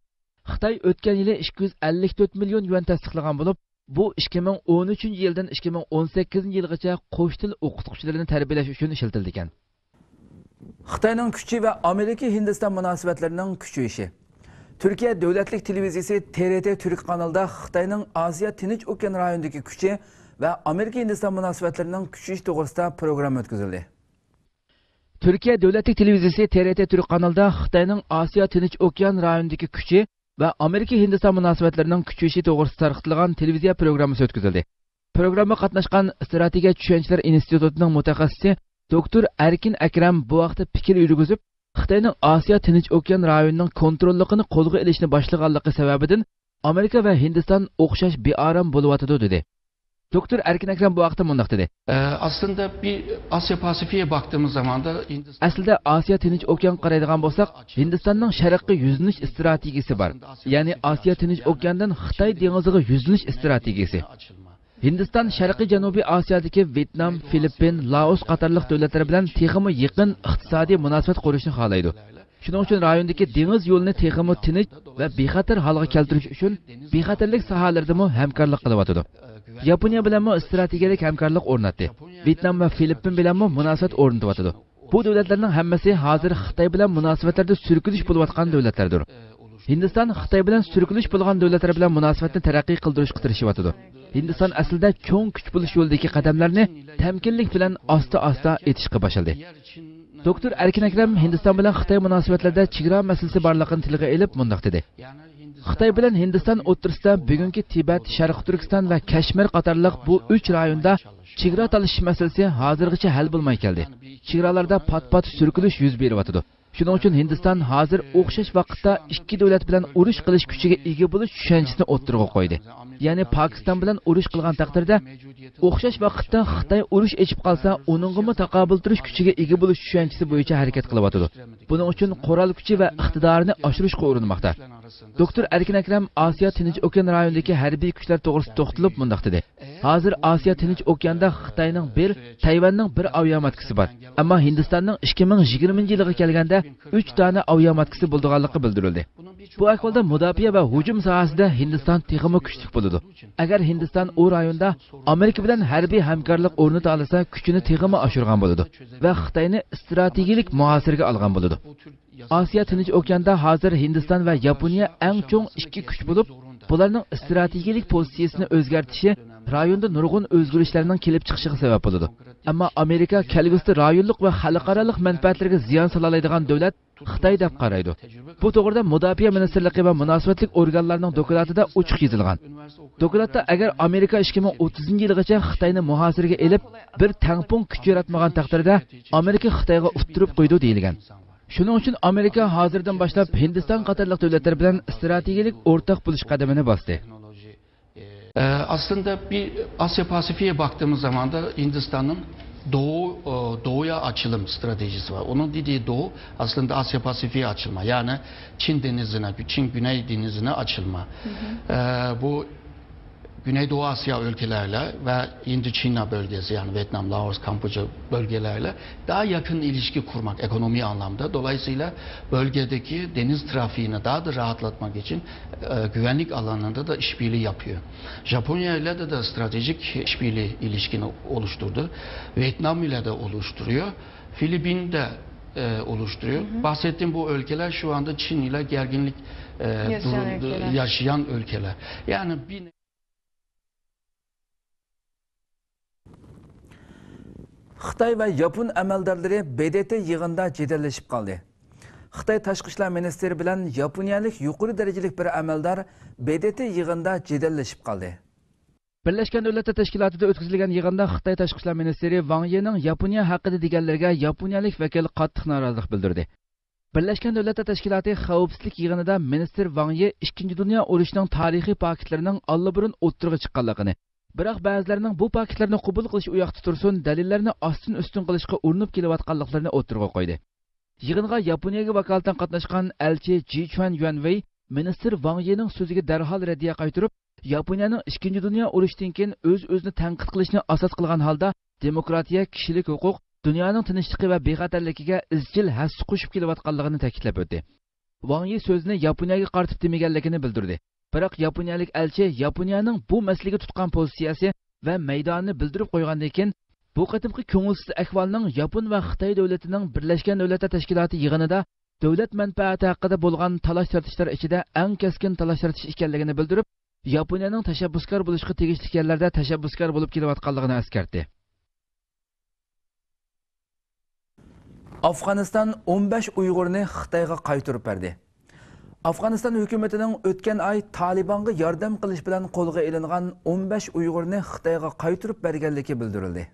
خىتاي ئۆتكەن يىلى ئىككى يۈز ئەللىك تۆت مىليون يۈەن تەستىقلىغان بولۇپ، بۇ ئىككى مىڭ ئون ئۈچىنچى يىلدىن ئىككى مىڭ ئون سەككىزىنچى يىلغىچە قوش تىل ئوقۇتقۇچىلىرىنى تەربىيەلەش ئۈچۈن ئىشلىتىلىدىكەن. خىتاينىڭ كۈچى ۋە ئامېرىكا ھىندىستان مۇناسىۋەتلىرىنىڭ كۈچىيىشى. تۈركىيە دۆلەتلىك تېلېۋىزىيىسى تې رې تې تۈرك قانىلىدا خىتاينىڭ ئاسىيا تىنچ ئوكيان رايونىدىكى كۈچى ۋە ئامېرىكا ھىندىستان مۇناسىۋەتلىرىنىڭ كۈچىيىشى توغرىسىدا پروگرامما ئۆتكۈزۈلدى. تۈركىيە دۆلەتلىك تېلېۋىزىيىسى تې رې تې تۈرك قانىلىدا خىتاينىڭ ئاسىيا تىنچ ئوكيان رايونىدىكى كۈچى ۋە ئامېرىكا ھىندىستان مۇناسىۋەتلىرىنىڭ كۈچىيىشى توغرىسىدا تارقىتىلغان تېلېۋىزىيە پروگراممىسى ئۆتكۈزۈلدى. پروگراممىغا قاتناشقان ئىستراتېگىيە چۈشەنچىلەر ئىنستىتۇتىنىڭ مۇتەخەسسىسى دوكتور ئەركىن ئەكرەم بۇ ھەقتە پىكىر يۈرگۈزۈپ، خىتاينىڭ ئاسىيا تىنچ ئوكيان رايونىنىڭ كونتروللۇقىنى قولغا ئېلىشنى باشلىغانلىقى سەۋەبىدىن ئامېرىكا ۋە ھىندىستان ئوخشاش بىئارام بولۇۋاتىدۇ، دېدى. دوكتور ئەركىن ئەكرەم بۇ ھەقتە مۇنداق دېدى. Ee, aslında bir Asya Pasifik'e baktığımız zaman da Hindistan ئەسلىدە ئاسىيا تىنچ ئوكيانغا قارايدىغان بولساق، ھىندىستاننىڭ شەرققە يۈزلىنىش ئىستراتېگىيىسى بار. يەنى ئاسىيا تىنچ ئوكياندىن خىتاي دېڭىزىغا يۈزلىنىش ئىستراتېگىيىسى. ھىندىستان شەرقىي جەنۇبىي ئاسىيادىكى ۋيېتنام، فىلىپپىن، لائوس قاتارلىق دۆلەتلەر بىلەن تېخىمۇ يېقىن ئىقتىسادىي مۇناسىۋەت قۇرۇشنى خالايدۇ. شۇنىڭ ئۈچۈن رايوندىكى دېڭىز يولىنى تېخىمۇ تىنچ ۋە بىخەتەر ھالغا كەلتۈرۈش ئۈچۈن بىخەتەرلىك ساھەلىرىدىمۇ ھەمكارلىق قىلىۋاتىدۇ. ياپونىيە بىلەنمۇ ئىستراتېگىيەلىك ھەمكارلىق ئورناتتى. ۋيېتنام ۋە فىلىپپىن بىلەنمۇ مۇناسىۋەت ئورنىتىۋاتىدۇ. بۇ دۆلەتلەرنىڭ ھەممىسى ھازىر خىتاي بىلەن مۇناسىۋەتلەردە سۈركىلىش بولۇۋاتقان دۆلەتلەردۇر. ھىندىستان خىتاي بىلەن سۈركىلىش بولغان دۆلەتلەر بىلەن مۇناسىۋەتنى تەرەققىي قىلدۇرۇشقا تىرىشىۋاتىدۇ. ھىندىستان ئەسلىدە چوڭ كۈچ بولۇش يولىدىكى قەدەملەرنى تەمكىنلىك بىلەن ئاستا-ئاستا ئېتىشقا باشلىدى. دوكتور ئەركىن ئەكرەم ھىندىستان بىلەن خىتاي مۇناسىۋەتلىرىدە چېگرا مەسىلىسى بارلىقىنى تىلغا ئېلىپ مۇنداق دېدى. خىتاي بىلەن ھىندىستان ئوتتۇرىسىدا بۈگۈنكى تىبەت، شەرقىي تۈركىستان ۋە كەشمىر قاتارلىق بۇ ئۈچ رايوندا چېگرا تالىشىش مەسىلىسى ھازىرغىچە ھەل بولماي كەلدى. چېگرالاردا پات-پات سۈركىلىش يۈز بېرىۋاتىدۇ. شۇنىڭ ئۈچۈن ھىندىستان ھازىر ئوخشاش ۋاقىتتا ئىككى دۆلەت بىلەن ئۇرۇش قىلىش كۈچىگە ئىگە بولۇش چۈشەنچىسىنى ئوتتۇرىغا قويدى. يەنى پاكىستان بىلەن ئۇرۇش قىلغان تەقدىردە، ئوخشاش ۋاقىتتا خىتاي ئۇرۇش ئېچىپ قالسا، ئۇنىڭغىمۇ تاقابىل تۇرۇش كۈچىگە ئىگە بولۇش چۈشەنچىسى بويىچە ھەرىكەت قىلىۋاتىدۇ. بۇنىڭ ئۈچۈن قورال كۈچى ۋە ئىقتىدارىنى ئاشۇرۇشقا ئۇرۇنماقتا. دوكتور ئەركىن ئەكرەم ئاسىيا تىنچ ئوكيان رايونىدىكى ھەربىي كۈچلەر توغرىسىدا توختىلىپ مۇنداق دېدى. ھازىر ئاسىيا تىنچ ئوكياندا خىتاينىڭ بىر، تەيۋەننىڭ بىر ئاۋىئاماتكىسى بار. ئەمما ھىندىستاننىڭ ئىككى مىڭ يىگىرمىنچى يىلىغا كەلگەندە ئۈچ دانە ئاۋىئاماتكىسى بولىدىغانلىقى بىلدۈرۈلدى. بۇ ئەھۋالدا مۇداپىئە ۋە ھۇجۇم ساھەسىدە ھىندىستان تېخىمۇ كۈچلۈك بولىدۇ. ئەگەر ھىندىستان ئۇ رايوندا ئامېرىكا بىلەن ھەربىي ھەمكارلىق ئورنىتالىسا، كۈچىنى تېخىمۇ ئاشۇرغان بولىدۇ ۋە خىتاينى ئىستراتېگىيەلىك مۇھاسىرىگە ئالغان بولىدۇ. ئاسىيا تىنچ ئوكياندا ھازىر ھىندىستان ۋە ياپونىيە ئەڭ چوڭ ئىككى كۈچ بولۇپ، بۇلارنىڭ ئىستراتېگىيەلىك پوزىتسىيىسىنى ئۆزگەرتىشى رايوندا نۇرغۇن ئۆزگىرىشلەرنىڭ كېلىپ چىقىشىغا سەۋەب بولىدۇ. ئەمما ئامېرىكا كەلگۈسىدە رايونلۇق ۋە خەلقئارالىق مەنپەئەتلىرىگە زىيان سالالايدىغان دۆلەت خىتاي دەپ قارايدۇ. بۇ توغرىدا مۇداپىئە مىنىستىرلىقى ۋە مۇناسىۋەتلىك ئورگانلارنىڭ دوكلاتىدا ئوچۇق يېزىلغان. دوكلاتتا ئەگەر ئامېرىكا ئىككى مىڭ ئوتتۇزىنچى يىلغىچە خىتاينى مۇھاسىرىگە ئېلىپ، بىر تەڭپۇڭ كۈچ ياراتمىغان تەقدىردە، ئامېرىكا خىتايغا ئۇتتۇرۇپ قويىدۇ دېيىلگەن. شۇنىڭ ئۈچۈن ئامېرىكا ھازىردىن باشلاپ ھىندىستان قاتارلىق دۆلەتلەر بىلەن ئىستراتېگىيەلىك ئورتاق بولۇش قەدىمىنى باستى. Ee, aslında bir Asya Pasifik'e baktığımız zaman da Hindistan'ın doğu, e, doğuya açılım stratejisi var. Onun dediği doğu aslında Asya Pasifik'e açılma. Yani Çin Denizi'ne, Çin Güney Denizi'ne açılma. Ee, bu Güneydoğu Asya ülkelerle ve Indochina bölgesi, yani Vietnam, Laos, Kamboçya bölgelerle daha yakın ilişki kurmak ekonomi anlamda. Dolayısıyla bölgedeki deniz trafiğini daha da rahatlatmak için e, güvenlik alanında da işbirliği yapıyor. Japonya ile de, de stratejik işbirliği ilişkini oluşturdu. Vietnam ile de oluşturuyor. Filipin de e, oluşturuyor. Hı hı. Bahsettiğim bu ülkeler şu anda Çin ile gerginlik e, Yaşayan durum- ülkeler. Yaşayan ülkeler. Yani bir خىتاي ۋە ياپون ئەمەلدارلىرى ب د ت يىغىنىدا جېدەللىشىپ قالدى. خىتاي تاشقى ئىشلار مىنىستىرى بىلەن ياپونىيەلىك يۇقىرى دەرىجىلىك بىر ئەمەلدار ب د ت يىغىنىدا جېدەللىشىپ قالدى. بىرلەشكەن دۆلەتلەر تەشكىلاتىدا ئۆتكۈزۈلگەن يىغىندا خىتاي تاشقى ئىشلار مىنىستىرى ۋاڭ يىنىڭ ياپونىيە ھەققىدە دېگەنلىرىگە ياپونىيەلىك ۋەكىل قاتتىق نارازىلىق بىلدۈردى. بىرلەشكەن دۆلەتلەر تەشكىلاتى خەۋپسىزلىك يىغىنىدا مىنىستىر ۋاڭ يى ئىككىنچى دۇنيا ئۇرۇشىنىڭ تارىخىي پاكىتلىرىنىڭ ئاللىبۇرۇن ئوتتۇرىغا چىققانلىقىنى، بىراق بەزىلەرنىڭ بۇ پاكىتلارنى قوبۇل قىلىش ئۇياقتا تۇرسۇن، دەلىللەرنى ئاستىن-ئۈستۈن قىلىشقا ئۇرۇنۇپ كېلىۋاتقانلىقلىرىنى ئوتتۇرىغا قويدى. يىغىنغا ياپونىيەگە ۋاكالىتەن قاتناشقان ئەلچى جى چۈەن يۈەنۋېي مىنىستىر ۋاڭ يىنىڭ سۆزىگە دەرھال رەددىيە قايتۇرۇپ، ياپونىيەنىڭ ئىككىنچى دۇنيا ئۇرۇشىدىن كېيىن ئۆز-ئۆزىنى تەنقىد قىلىشنى ئاساس قىلغان ھالدا دېموكراتىيە، كىشىلىك ھوقۇق، دۇنيانىڭ تىنچلىقى ۋە بىخەتەرلىكىگە ئىزچىل ھەسسە قوشۇپ كېلىۋاتقانلىقىنى تەكىتلەپ ئۆتتى. ۋاڭ يى سۆزىنى ياپونىيەگە قارىتىپ دېمىگەنلىكىنى بىلدۈردى. بىراق ياپونىيەلىك ئەلچى ياپونىيەنىڭ بۇ مەسىلىگە تۇتقان پوزىتسىيەسى ۋە مەيدانىنى بىلدۈرۈپ قويغاندىن كېيىن، بۇ قېتىمقى كۆڭۈلسىز ئەھۋالنىڭ ياپون ۋە خىتاي دۆلىتىنىڭ بىرلەشكەن دۆلەتلەر تەشكىلاتى يىغىنىدا دۆلەت مەنپەئەتى ھەققىدە بولغان تالاش-تارتىشلار ئىچىدە ئەڭ كەسكىن تالاش-تارتىش ئىكەنلىكىنى بىلدۈرۈپ، ياپونىيەنىڭ تەشەببۇسكار بولۇشقا تېگىشلىك يەرلەردە تەشەببۇسكار بولۇپ كېلىۋاتقانلىقىنى ئەسكەرتتى. ئافغانىستان ئون بەش ئۇيغۇرنى خىتايغا قايتۇرۇپ بەردى. ئافغانىستان ھۆكۈمىتىنىڭ ئۆتكەن ئاي تالىبانغا ياردەم قىلىش بىلەن قولغا ئېلىنغان ئون بەش ئۇيغۇرنى خىتايغا قايتۇرۇپ بەرگەنلىكى بىلدۈرۈلدى.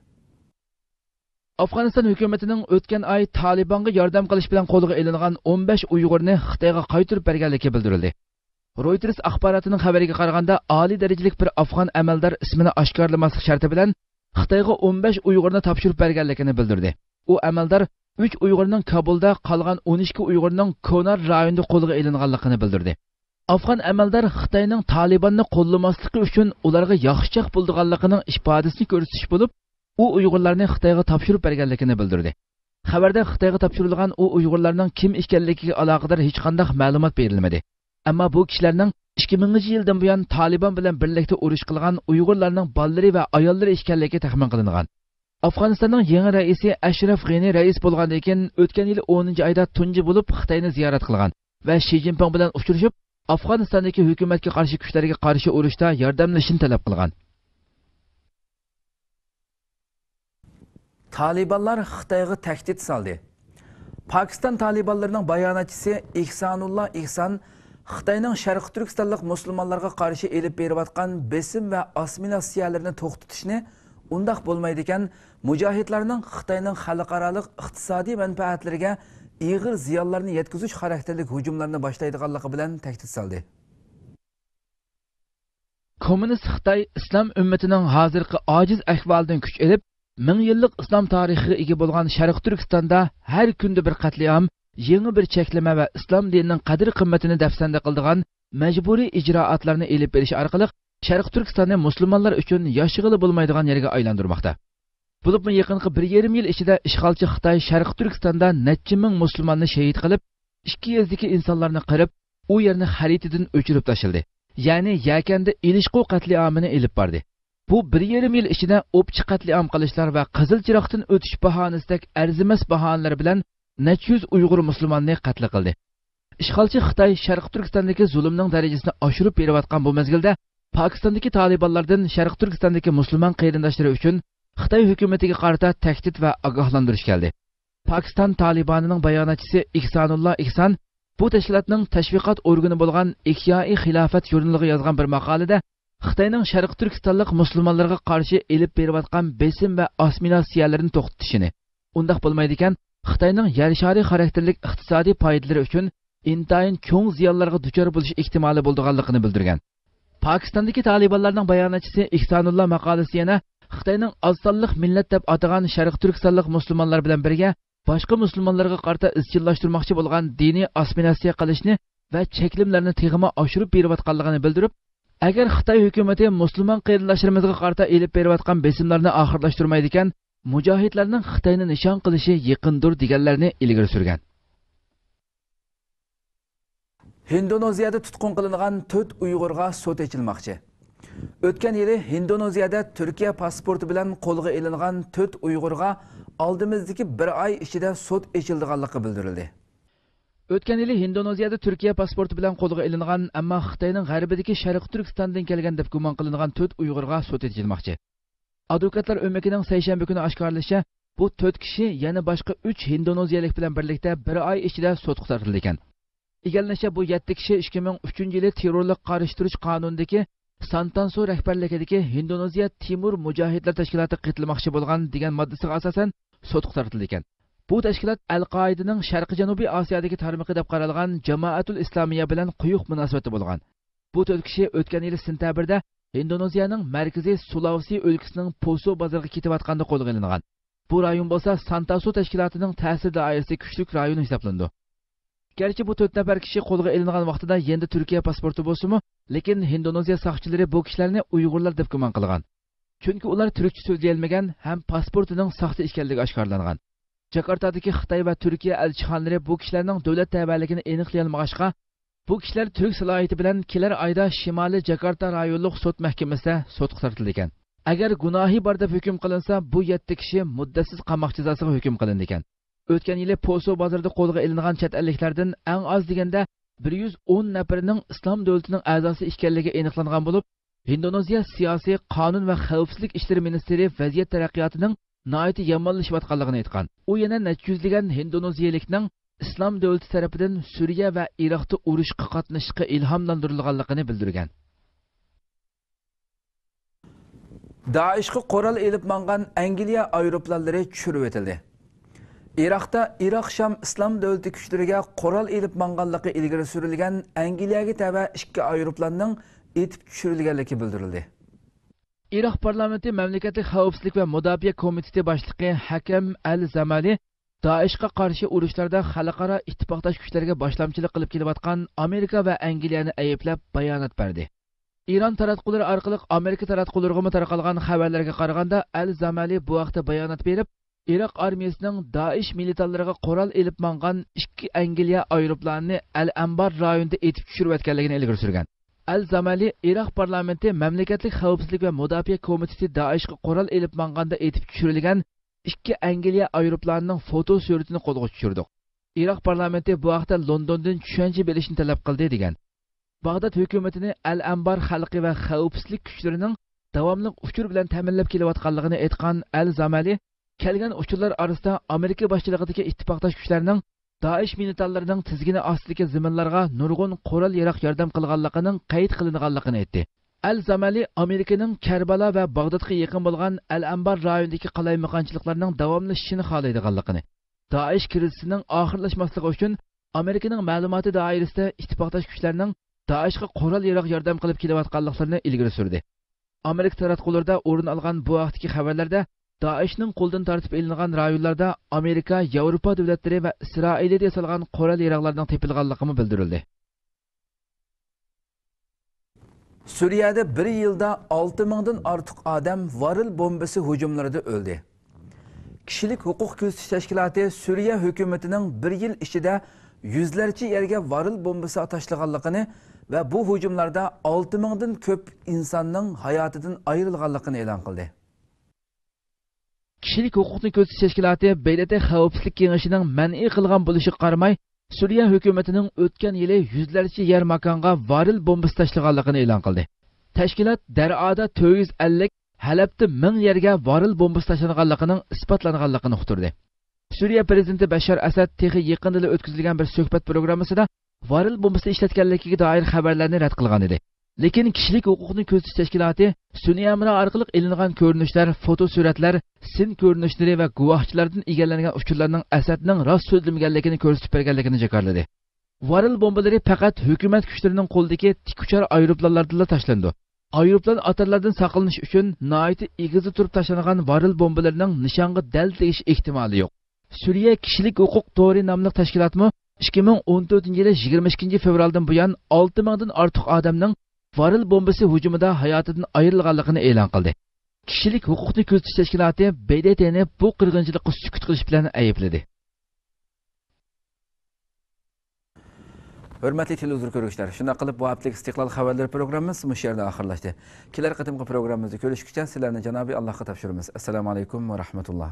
ئافغانىستان ھۆكۈمىتىنىڭ ئۆتكەن ئاي تالىبانغا ياردەم قىلىش بىلەن قولغا ئېلىنغان ئون بەش ئۇيغۇرنى خىتايغا قايتۇرۇپ بەرگەنلىكى بىلدۈرۈلدى. رويتېرس ئاخباراتىنىڭ خەۋىرىگە قارىغاندا، ئالىي دەرىجىلىك بىر ئافغان ئەمەلدار ئىسمىنى ئاشكارىلىماسلىق شەرتى بىلەن خىتايغا ئون بەش ئۇيغۇرنى تاپشۇرۇپ بەرگەنلىكىنى بىلدۈردى. ئۇ ئەمەلدار ئۈچ ئۇيغۇرنىڭ كابۇلدا، قالغان ئون ئىككى ئۇيغۇرنىڭ كونار رايونىدا قولغا ئېلىنغانلىقىنى بىلدۈردى. ئافغان ئەمەلدار خىتاينىڭ تالىباننى قوللىماسلىقى ئۈچۈن ئۇلارغا ياخشىچاق بولىدىغانلىقىنىڭ ئىپادىسىنى كۆرسىتىش بولۇپ، ئۇ ئۇيغۇرلارنى خىتايغا تاپشۇرۇپ بەرگەنلىكىنى بىلدۈردى. خەۋەردە خىتايغا تاپشۇرۇلغان ئۇ ئۇيغۇرلارنىڭ كىم ئىكەنلىكىگە ئالاقىدار ھېچقانداق مەلۇمات بېرىلمىدى. ئەمما بۇ كىشىلەرنىڭ ئىككى مىڭىنچى يىلدىن بۇيان تالىبان بىلەن بىرلىكتە ئۇرۇش قىلغان ئۇيغۇرلارنىڭ بالىلىرى ۋە ئاياللىرى ئىكەنلىكى تەخمىن قىلىنغان. ئافغانىستاننىڭ يېڭى رەئىسى ئەشرەف غېنى رەئىس بولغاندىن كېيىن، ئۆتكەن يىل ئونىنچى ئايدا تۇنجى بولۇپ خىتاينى زىيارەت قىلغان ۋە شى جىنپىڭ بىلەن ئۇچرىشىپ، ئافغانىستاندىكى ھۆكۈمەتكە قارشى كۈچلەرگە قارشى ئۇرۇشتا ياردەملىشىشنى تەلەپ قىلغان. تالىبانلار خىتايغا تەھدىت سالدى. پاكىستان تالىبانلىرىنىڭ باياناتچىسى ئېھسانۇللا ئېھسان خىتاينىڭ شەرقىي تۈركىستانلىق مۇسۇلمانلارغا قارشى ئېلىپ بېرىۋاتقان بېسىم ۋە ئاسسىمىلياتسىيەلىرىنى توختىتىشنى، ئۇنداق بولمايدىكەن، مۇجاھىدلارنىڭ خىتاينىڭ خەلقئارالىق ئىقتىسادىي مەنپەئەتلىرىگە ئېغىر زىيانلارنى يەتكۈزۈش خاراكتېرلىك ھۇجۇملارنى باشلايدىغانلىقى بىلەن تەھدىت سالدى. كوممۇنىست خىتاي ئىسلام ئۈممىتىنىڭ ھازىرقى ئاجىز ئەھۋالىدىن كۈچ ئېلىپ، مىڭ يىللىق ئىسلام تارىخىغا ئىگە بولغان شەرقىي تۈركىستاندا ھەر كۈندە بىر قەتلىئام، يېڭى بىر چەكلىمە ۋە ئىسلام دىنىنىڭ قەدىر-قىممىتىنى دەپسەندە قىلىدىغان مەجبۇرىي ئىجرائاتلارنى ئېلىپ بېرىش ئارقىلىق شەرقىي تۈركىستاننى مۇسۇلمانلار ئۈچۈن ياشىغىلى بولمايدىغان يەرگە ئايلاندۇرماقتا. بولۇپمۇ يېقىنقى بىر يېرىم يىل ئىچىدە ئىشغالچى خىتاي شەرقىي تۈركىستاندا نەچچە مىڭ مۇسۇلماننى شېھىت قىلىپ، ئىككى يېزىدىكى ئىنسانلارنى قىرىپ، ئۇ يەرنى خەرىتىدىن ئۆچۈرۈپ تاشلىدى. يەنى يەكەندە ئېلىشقۇ قەتلىئامىنى ئېلىپ باردى. بۇ بىر يېرىم يىل ئىچىدە ئوپچە قەتلىئام قىلىشلار ۋە قىزىل چىراغدىن ئۆتۈش باھانىسىدەك ئەرزىمەس باھانىلەر بىلەن نەچچە يۈز ئۇيغۇر مۇسۇلماننى قەتل قىلدى. ئىشغالچى خىتاي شەرقىي تۈركىستاندىكى زۇلۇمنىڭ دەرىجىسىنى ئاشۇرۇپ بېرىۋاتقان بۇ مەزگىلدە، پاكىستاندىكى تالىبانلاردىن شەرقىي تۈركىستاندىكى مۇسۇلمان قېرىنداشلىرى ئۈچۈن خىتاي ھۆكۈمىتىگە قارىتا تەھدىت ۋە ئاگاھلاندۇرۇش كەلدى. پاكىستان تالىبانىنىڭ باياناتچىسى ئېھسانۇللا ئېھسان بۇ تەشكىلاتنىڭ تەشۋىقات ئورگىنى بولغان ئىھيائى خىلاپەت ژۇرنىلىغا يازغان بىر ماقالىدە، خىتاينىڭ شەرقىي تۈركىستانلىق مۇسۇلمانلارغا قارشى ئېلىپ بېرىۋاتقان بېسىم ۋە ئاسسىمىلياتسىيەلىرىنى توختىتىشىنى، ئۇنداق بولمايدىكەن، خىتاينىڭ يەر شارى خاراكتېرلىك ئىقتىسادىي پايدىلىرى ئۈچۈن ئىنتايىن چوڭ زىيانلارغا دۇچار بولۇش ئېھتىمالى بولىدىغانلىقىنى بىلدۈرگەن. پاكىستاندىكى تالىبانلارنىڭ باياناتچىسى ئېھسانۇللا ماقالىسى يەنە خىتاينىڭ ئاز سانلىق مىللەت دەپ ئاتىغان شەرقىي تۈركىستانلىق مۇسۇلمانلار بىلەن بىرگە باشقا مۇسۇلمانلارغا قارىتا ئىزچىللاشتۇرماقچى بولغان دىنىي ئاسسىمىلياتسىيە قىلىشنى ۋە چەكلىمىلەرنى تېخىمۇ ئاشۇرۇپ بېرىۋاتقانلىقىنى بىلدۈرۈپ، ئەگەر خىتاي ھۆكۈمىتى مۇسۇلمان قېرىنداشلىرىمىزغا قارىتا ئېلىپ بېرىۋاتقان بېسىملارنى ئاخىرلاشتۇرمايدىكەن، مۇجاھىدلارنىڭ خىتاينى نىشان قىلىشى يېقىندۇر، دېگەنلەرنى ئىلگىرى سۈرگەن. ھىندونېزىيەدە تۇتقۇن قىلىنغان تۆت ئۇيغۇرغا سوت ئېچىلماقچى. ئۆتكەن يىلى ھىندونېزىيەدە تۈركىيە پاسپورتى بىلەن قولغا ئېلىنغان تۆت ئۇيغۇرغا ئالدىمىزدىكى بىر ئاي ئىچىدە سوت ئېچىلىدىغانلىقى بىلدۈرۈلدى. ئۆتكەن يىلى ھىندونېزىيەدە تۈركىيە پاسپورتى بىلەن قولغا ئېلىنغان، ئەمما خىتاينىڭ غەربىدىكى شەرقىي تۈركىستاندىن كەلگەن دەپ گۇمان قىلىنغان تۆت ئۇيغۇرغا سوت ئېچىلماقچى. ئادۋوكاتلار ئۆمىكىنىڭ سەيشەنبە كۈنى ئاشكارىلىشىچە، بۇ تۆت كىشى يەنە باشقا ئۈچ ھىندونېزىيەلىك بىلەن بىرلىكتە بىر ئاي ئىچىدە سوتقا تارتىلىدىكەن. ئىگىلىنىشىچە، بۇ يەتتە كىشى ئىككى مىڭ ئۈچىنچى يىلى تېررورلۇققا قارشى تۇرۇش قانۇنىدىكى سانتانسو رەھبەرلىكىدىكى ھىندونېزىيە تىمۇر مۇجاھىدلار تەشكىلاتىغا قېتىلماقچى بولغان دېگەن ماددىسىغا ئاساسەن سوتقا تارتىلىدىكەن. بۇ تەشكىلات ئەل قائىدىنىڭ شەرقىي جەنۇبىي ئاسىيادىكى تارمىقى دەپ قارالغان جامائەتۇل ئىسلامىيە بىلەن قويۇق مۇناسىۋەتتە بولغان. بۇ تۆت كىشى ئۆتكەن يىلى سېنتەبىردە ھىندونېزىيەنىڭ مەركىزىي سۇلاۋسى ئۆلكىسىنىڭ پوسو بازىرىغا كېتىۋاتقاندا قولغا ئېلىنغان. بۇ رايون بولسا سانتاسو تەشكىلاتىنىڭ تەسىر دائىرىسى كۈچلۈك رايونى ھېسابلىنىدۇ. گەرچە بۇ تۆت نەپەر كىشى قولغا ئېلىنغان ۋاقتىدا يېنىدا تۈركىيە پاسپورتى بولسىمۇ، لېكىن ھىندونېزىيە ساقچىلىرى بۇ كىشىلەرنى ئۇيغۇرلار دەپ گۇمان قىلغان. چۈنكى ئۇلار تۈركچە سۆزلىيەلمىگەن ھەم پاسپورتىنىڭ ساختا ئىكەنلىكى ئاشكارىلانغان. جاكارتادىكى خىتاي ۋە تۈركىيە ئەلچىخانىلىرى بۇ كىشىلەرنىڭ دۆلەت تەۋەلىكىنى ئېنىقلىيالمىغاچقا، بۇ كىشىلەر تۈرك سالاھىيىتى بىلەن كېلەر ئايدا شىمالىي جاكارتا رايونلۇق سوت مەھكىمىسىدە سوتقا تارتىلىدىكەن. ئەگەر گۇناھى بار دەپ ھۆكۈم قىلىنسا، بۇ يەتتە كىشى مۇددەتسىز قاماق جازاسىغا ھۆكۈم قىلىنىدىكەن. ئۆتكەن يىلى پوسو بازىرىدا قولغا ئېلىنغان چەت ئەللىكلەردىن ئەڭ ئاز دېگەندە بىر يۈز ئون نەپىرىنىڭ ئىسلام دۆلىتىنىڭ ئەزاسى ئىكەنلىكى ئېنىقلانغان بولۇپ، ھىندونېزىيە سىياسىي، قانۇن ۋە خەۋپسىزلىك ئىشلىرى مىنىستىرى ۋەزىيەت تەرەققىياتىنىڭ ناھايىتى يامانلىشىۋاتقانلىقىنى ئېيتقان. ئۇ يەنە نەچچە يۈزلىگەن ھىندونېزىيىلىكنىڭ ئىسلام دۆلىتى تەرىپىدىن سۈرىيە ۋە ئىراقتا ئۇرۇشقا قاتنىشىشقا ئىلھاملاندۇرۇلغانلىقىنى بىلدۈرگەن. دائىشقا قورال ئېلىپ ماڭغان ئەنگلىيە ئايروپىلانلىرى چۈشۈرۈۋېتىلدى. ئىراقتا ئىراق شام ئىسلام دۆلىتى كۈچلىرىگە قورال ئېلىپ ماڭغانلىقى ئىلگىرى سۈرۈلگەن ئەنگلىيەگە تەۋە ئىككى ئايروپىلاننىڭ ئېتىپ چۈشۈرۈلگەنلىكى بىلدۈرۈلدى. ئىراق پارلامېنتى مەملىكەتلىك خەۋپسىزلىك ۋە مۇداپىئە كومىتېتى باشلىقى ھەكەم ئەل زامالى دائىشقا قارشى ئۇرۇشلاردا خەلقئارا ئىتتىپاقداش كۈچلەرگە باشلامچىلىق قىلىپ كېلىۋاتقان ئامېرىكا ۋە ئەنگلىيەنى ئەيىبلەپ بايانات بەردى. ئىران تاراتقۇلىرى ئارقىلىق ئامېرىكا تاراتقۇلىرىغىمۇ تارقالغان خەۋەرلەرگە قارىغاندا، ئەل زامالى بۇ ھەقتە بايانات بېرىپ، ئىراق ئارمىيىسىنىڭ دائىش مىلىتانتلىرىغا قورال ئېلىپ ماڭغان ئىككى ئەنگلىيە ئايروپىلانىنى ئەل ئەنبار رايونىدا ئېتىپ چۈشۈرۈۋەتكەنلىكىنى ئىلگىرى سۈرگەن. ئەل زامالى ئىراق پارلامېنتى مەملىكەتلىك خەۋپسىزلىك ۋە مۇداپىئە كومىتېتى دائىشقا قورال ئېلىپ ماڭغاندا ئېتىپ چۈشۈرۈلگەن ئىككى ئەنگلىيە ئايروپىلانىنىڭ فوتو سۈرىتىنى قولغا چۈشۈردۇق. ئىراق پارلامېنتى بۇ ھەقتە لوندوندىن چۈشەنچە بېرىشنى تەلەپ قىلدى، دېگەن. باغداد ھۆكۈمىتىنى ئەل ئەنبار خەلقى ۋە خەۋپسىزلىك كۈچلىرىنىڭ داۋاملىق ئۇچۇر بىلەن تەمىنلەپ كېلىۋاتقانلىقىنى ئېيتقان ئەل زامالى، كەلگەن ئۇچۇرلار ئارىسىدا ئامېرىكا باشچىلىقىدىكى ئىتتىپاقداش كۈچلەرنىڭ دائىش مىلىتانتلىرىنىڭ تىزگىنى ئاستىدىكى زېمىنلارغا نۇرغۇن قورال-ياراغ ياردەم قىلغانلىقىنىڭ قەيت قىلىنغانلىقىنى ئېيتتى. ئەل زامالى ئامېرىكىنىڭ كەربالا ۋە باغدادقا يېقىن بولغان ئەل ئەنبار رايونىدىكى قالايمىقانچىلىقلارنىڭ داۋاملىشىشىنى خالايدىغانلىقىنى، دائىش كىرىزىسىنىڭ ئاخىرلاشماسلىقى ئۈچۈن ئامېرىكىنىڭ مەلۇماتى دائىرىسىدە ئىتتىپاقداش كۈچلەرنىڭ دائىشقا قورال-ياراغ ياردەم قىلىپ كېلىۋاتقانلىقلىرىنى ئىلگىرى سۈردى. ئامېرىكا تاراتقۇلىرىدا ئورۇن ئالغان بۇ ھەقتىكى خەۋەرلەردە دائىشنىڭ قولىدىن تارتىپ ئېلىنغان رايونلاردا ئامېرىكا، ياۋروپا دۆلەتلىرى ۋە ئىسرائىلىيەدە ياسالغان قورال-ياراغلارنىڭ تېپىلغانلىقىمۇ بىلدۈرۈلدى. سۈرىيەدە بىر يىلدا ئالتە مىڭدىن ئارتۇق ئادەم ۋارىل بومبىسى ھۇجۇملىرىدا ئۆلدى. كىشىلىك ھوقۇق كۆزىتىش تەشكىلاتى سۈرىيە ھۆكۈمىتىنىڭ بىر يىل ئىچىدە يۈزلەرچە يەرگە ۋارىل بومبىسى تاشلىغانلىقىنى ۋە بۇ ھۇجۇملاردا ئالتە مىڭدىن كۆپ ئىنساننىڭ ھاياتىدىن ئايرىلغانلىقىنى ئېلان قىلدى. كىشىلىك ھوقۇقنى كۆزىتىش تەشكىلاتى ب د ت خەۋپسىزلىك كېڭىشىنىڭ مەنئى قىلغان بولۇشىغا قارىماي، سۈرىيە ھۆكۈمىتىنىڭ ئۆتكەن يىلى يۈزلەرچە يەر ماكانغا ۋارىل بومبىسى تاشلىغانلىقىنى ئېلان قىلدى. تەشكىلات دەرئادا تۆت يۈز ئەللىك، ھەلەبتە مىڭ يەرگە ۋارىل بومبىسى تاشلانغانلىقىنىڭ ئىسپاتلانغانلىقىنى ئۇقتۇردى. سۈرىيە پرېزىدېنتى بەشار ئەسەد تېخى يېقىندىلا ئۆتكۈزۈلگەن بىر سۆھبەت پروگراممىسىدا ۋارىل بومبىسى ئىشلەتكەنلىكىگە دائىر خەۋەرلەرنى رەت قىلغان ئىدى. لېكىن كىشىلىك ھوقۇقنى كۆزىتىش تەشكىلاتى سۈنئىي ھەمراھ ئارقىلىق ئېلىنغان كۆرۈنۈشلەر، فوتو سۈرەتلەر، سىن كۆرۈنۈشلىرى ۋە گۇۋاھچىلاردىن ئىگىلەنگەن ئۇچۇرلارنىڭ ئەسەدنىڭ راست سۆزلىمىگەنلىكىنى كۆرسىتىپ بەرگەنلىكىنى جاكارلىدى. ۋارىل بومبىلىرى پەقەت ھۆكۈمەت كۈچلىرىنىڭ قولىدىكى تىك ئۇچار ئايروپىلانلاردىنلا تاشلىنىدۇ. ئايروپىلان ئاتارلاردىن ساقلىنىش ئۈچۈن ناھايىتى ئېگىزدە تۇرۇپ تاشلانغان ۋارىل بومبىلىرىنىڭ نىشانغا دەل تېگىش ئېھتىمالى يوق. سۈرىيە كىشىلىك ھوقۇق تورى ناملىق تەشكىلاتمۇ ئىككى مىڭ ئون تۆتىنچى يىلى يىگىرمە ئىككىنچى فېۋرالدىن بۇيان ئالتە مىڭدىن ئارتۇق ئادەمنىڭ ۋارىل بومبىسى ھۇجۇمىدا ھاياتىدىن ئايرىلغانلىقىنى ئېلان قىلدى. كىشىلىك ھوقۇقنى كۆزىتىش تەشكىلاتى ب د ت نى بۇ قىرغىنچىلىققا سۈكۈت قىلىش بىلەن ئەيىبلىدى. ھۆرمەتلىك تېلېۋىزور كۆرگۈچىلەر، شۇنداق قىلىپ بۇ ھەپتىلىك ئىستىقلال خەۋەرلىرى پروگراممىمىز مۇشۇ يەردە ئاخىرلاشتى. كېلەر قېتىمقى پروگراممىمىزدا كۆرۈشكىچە سىلەرنى جانابىي ئاللاھقا تاپشۇرىمىز. ئەسسالامۇ ئەلەيكۇم ۋە رەھمەتۇللا.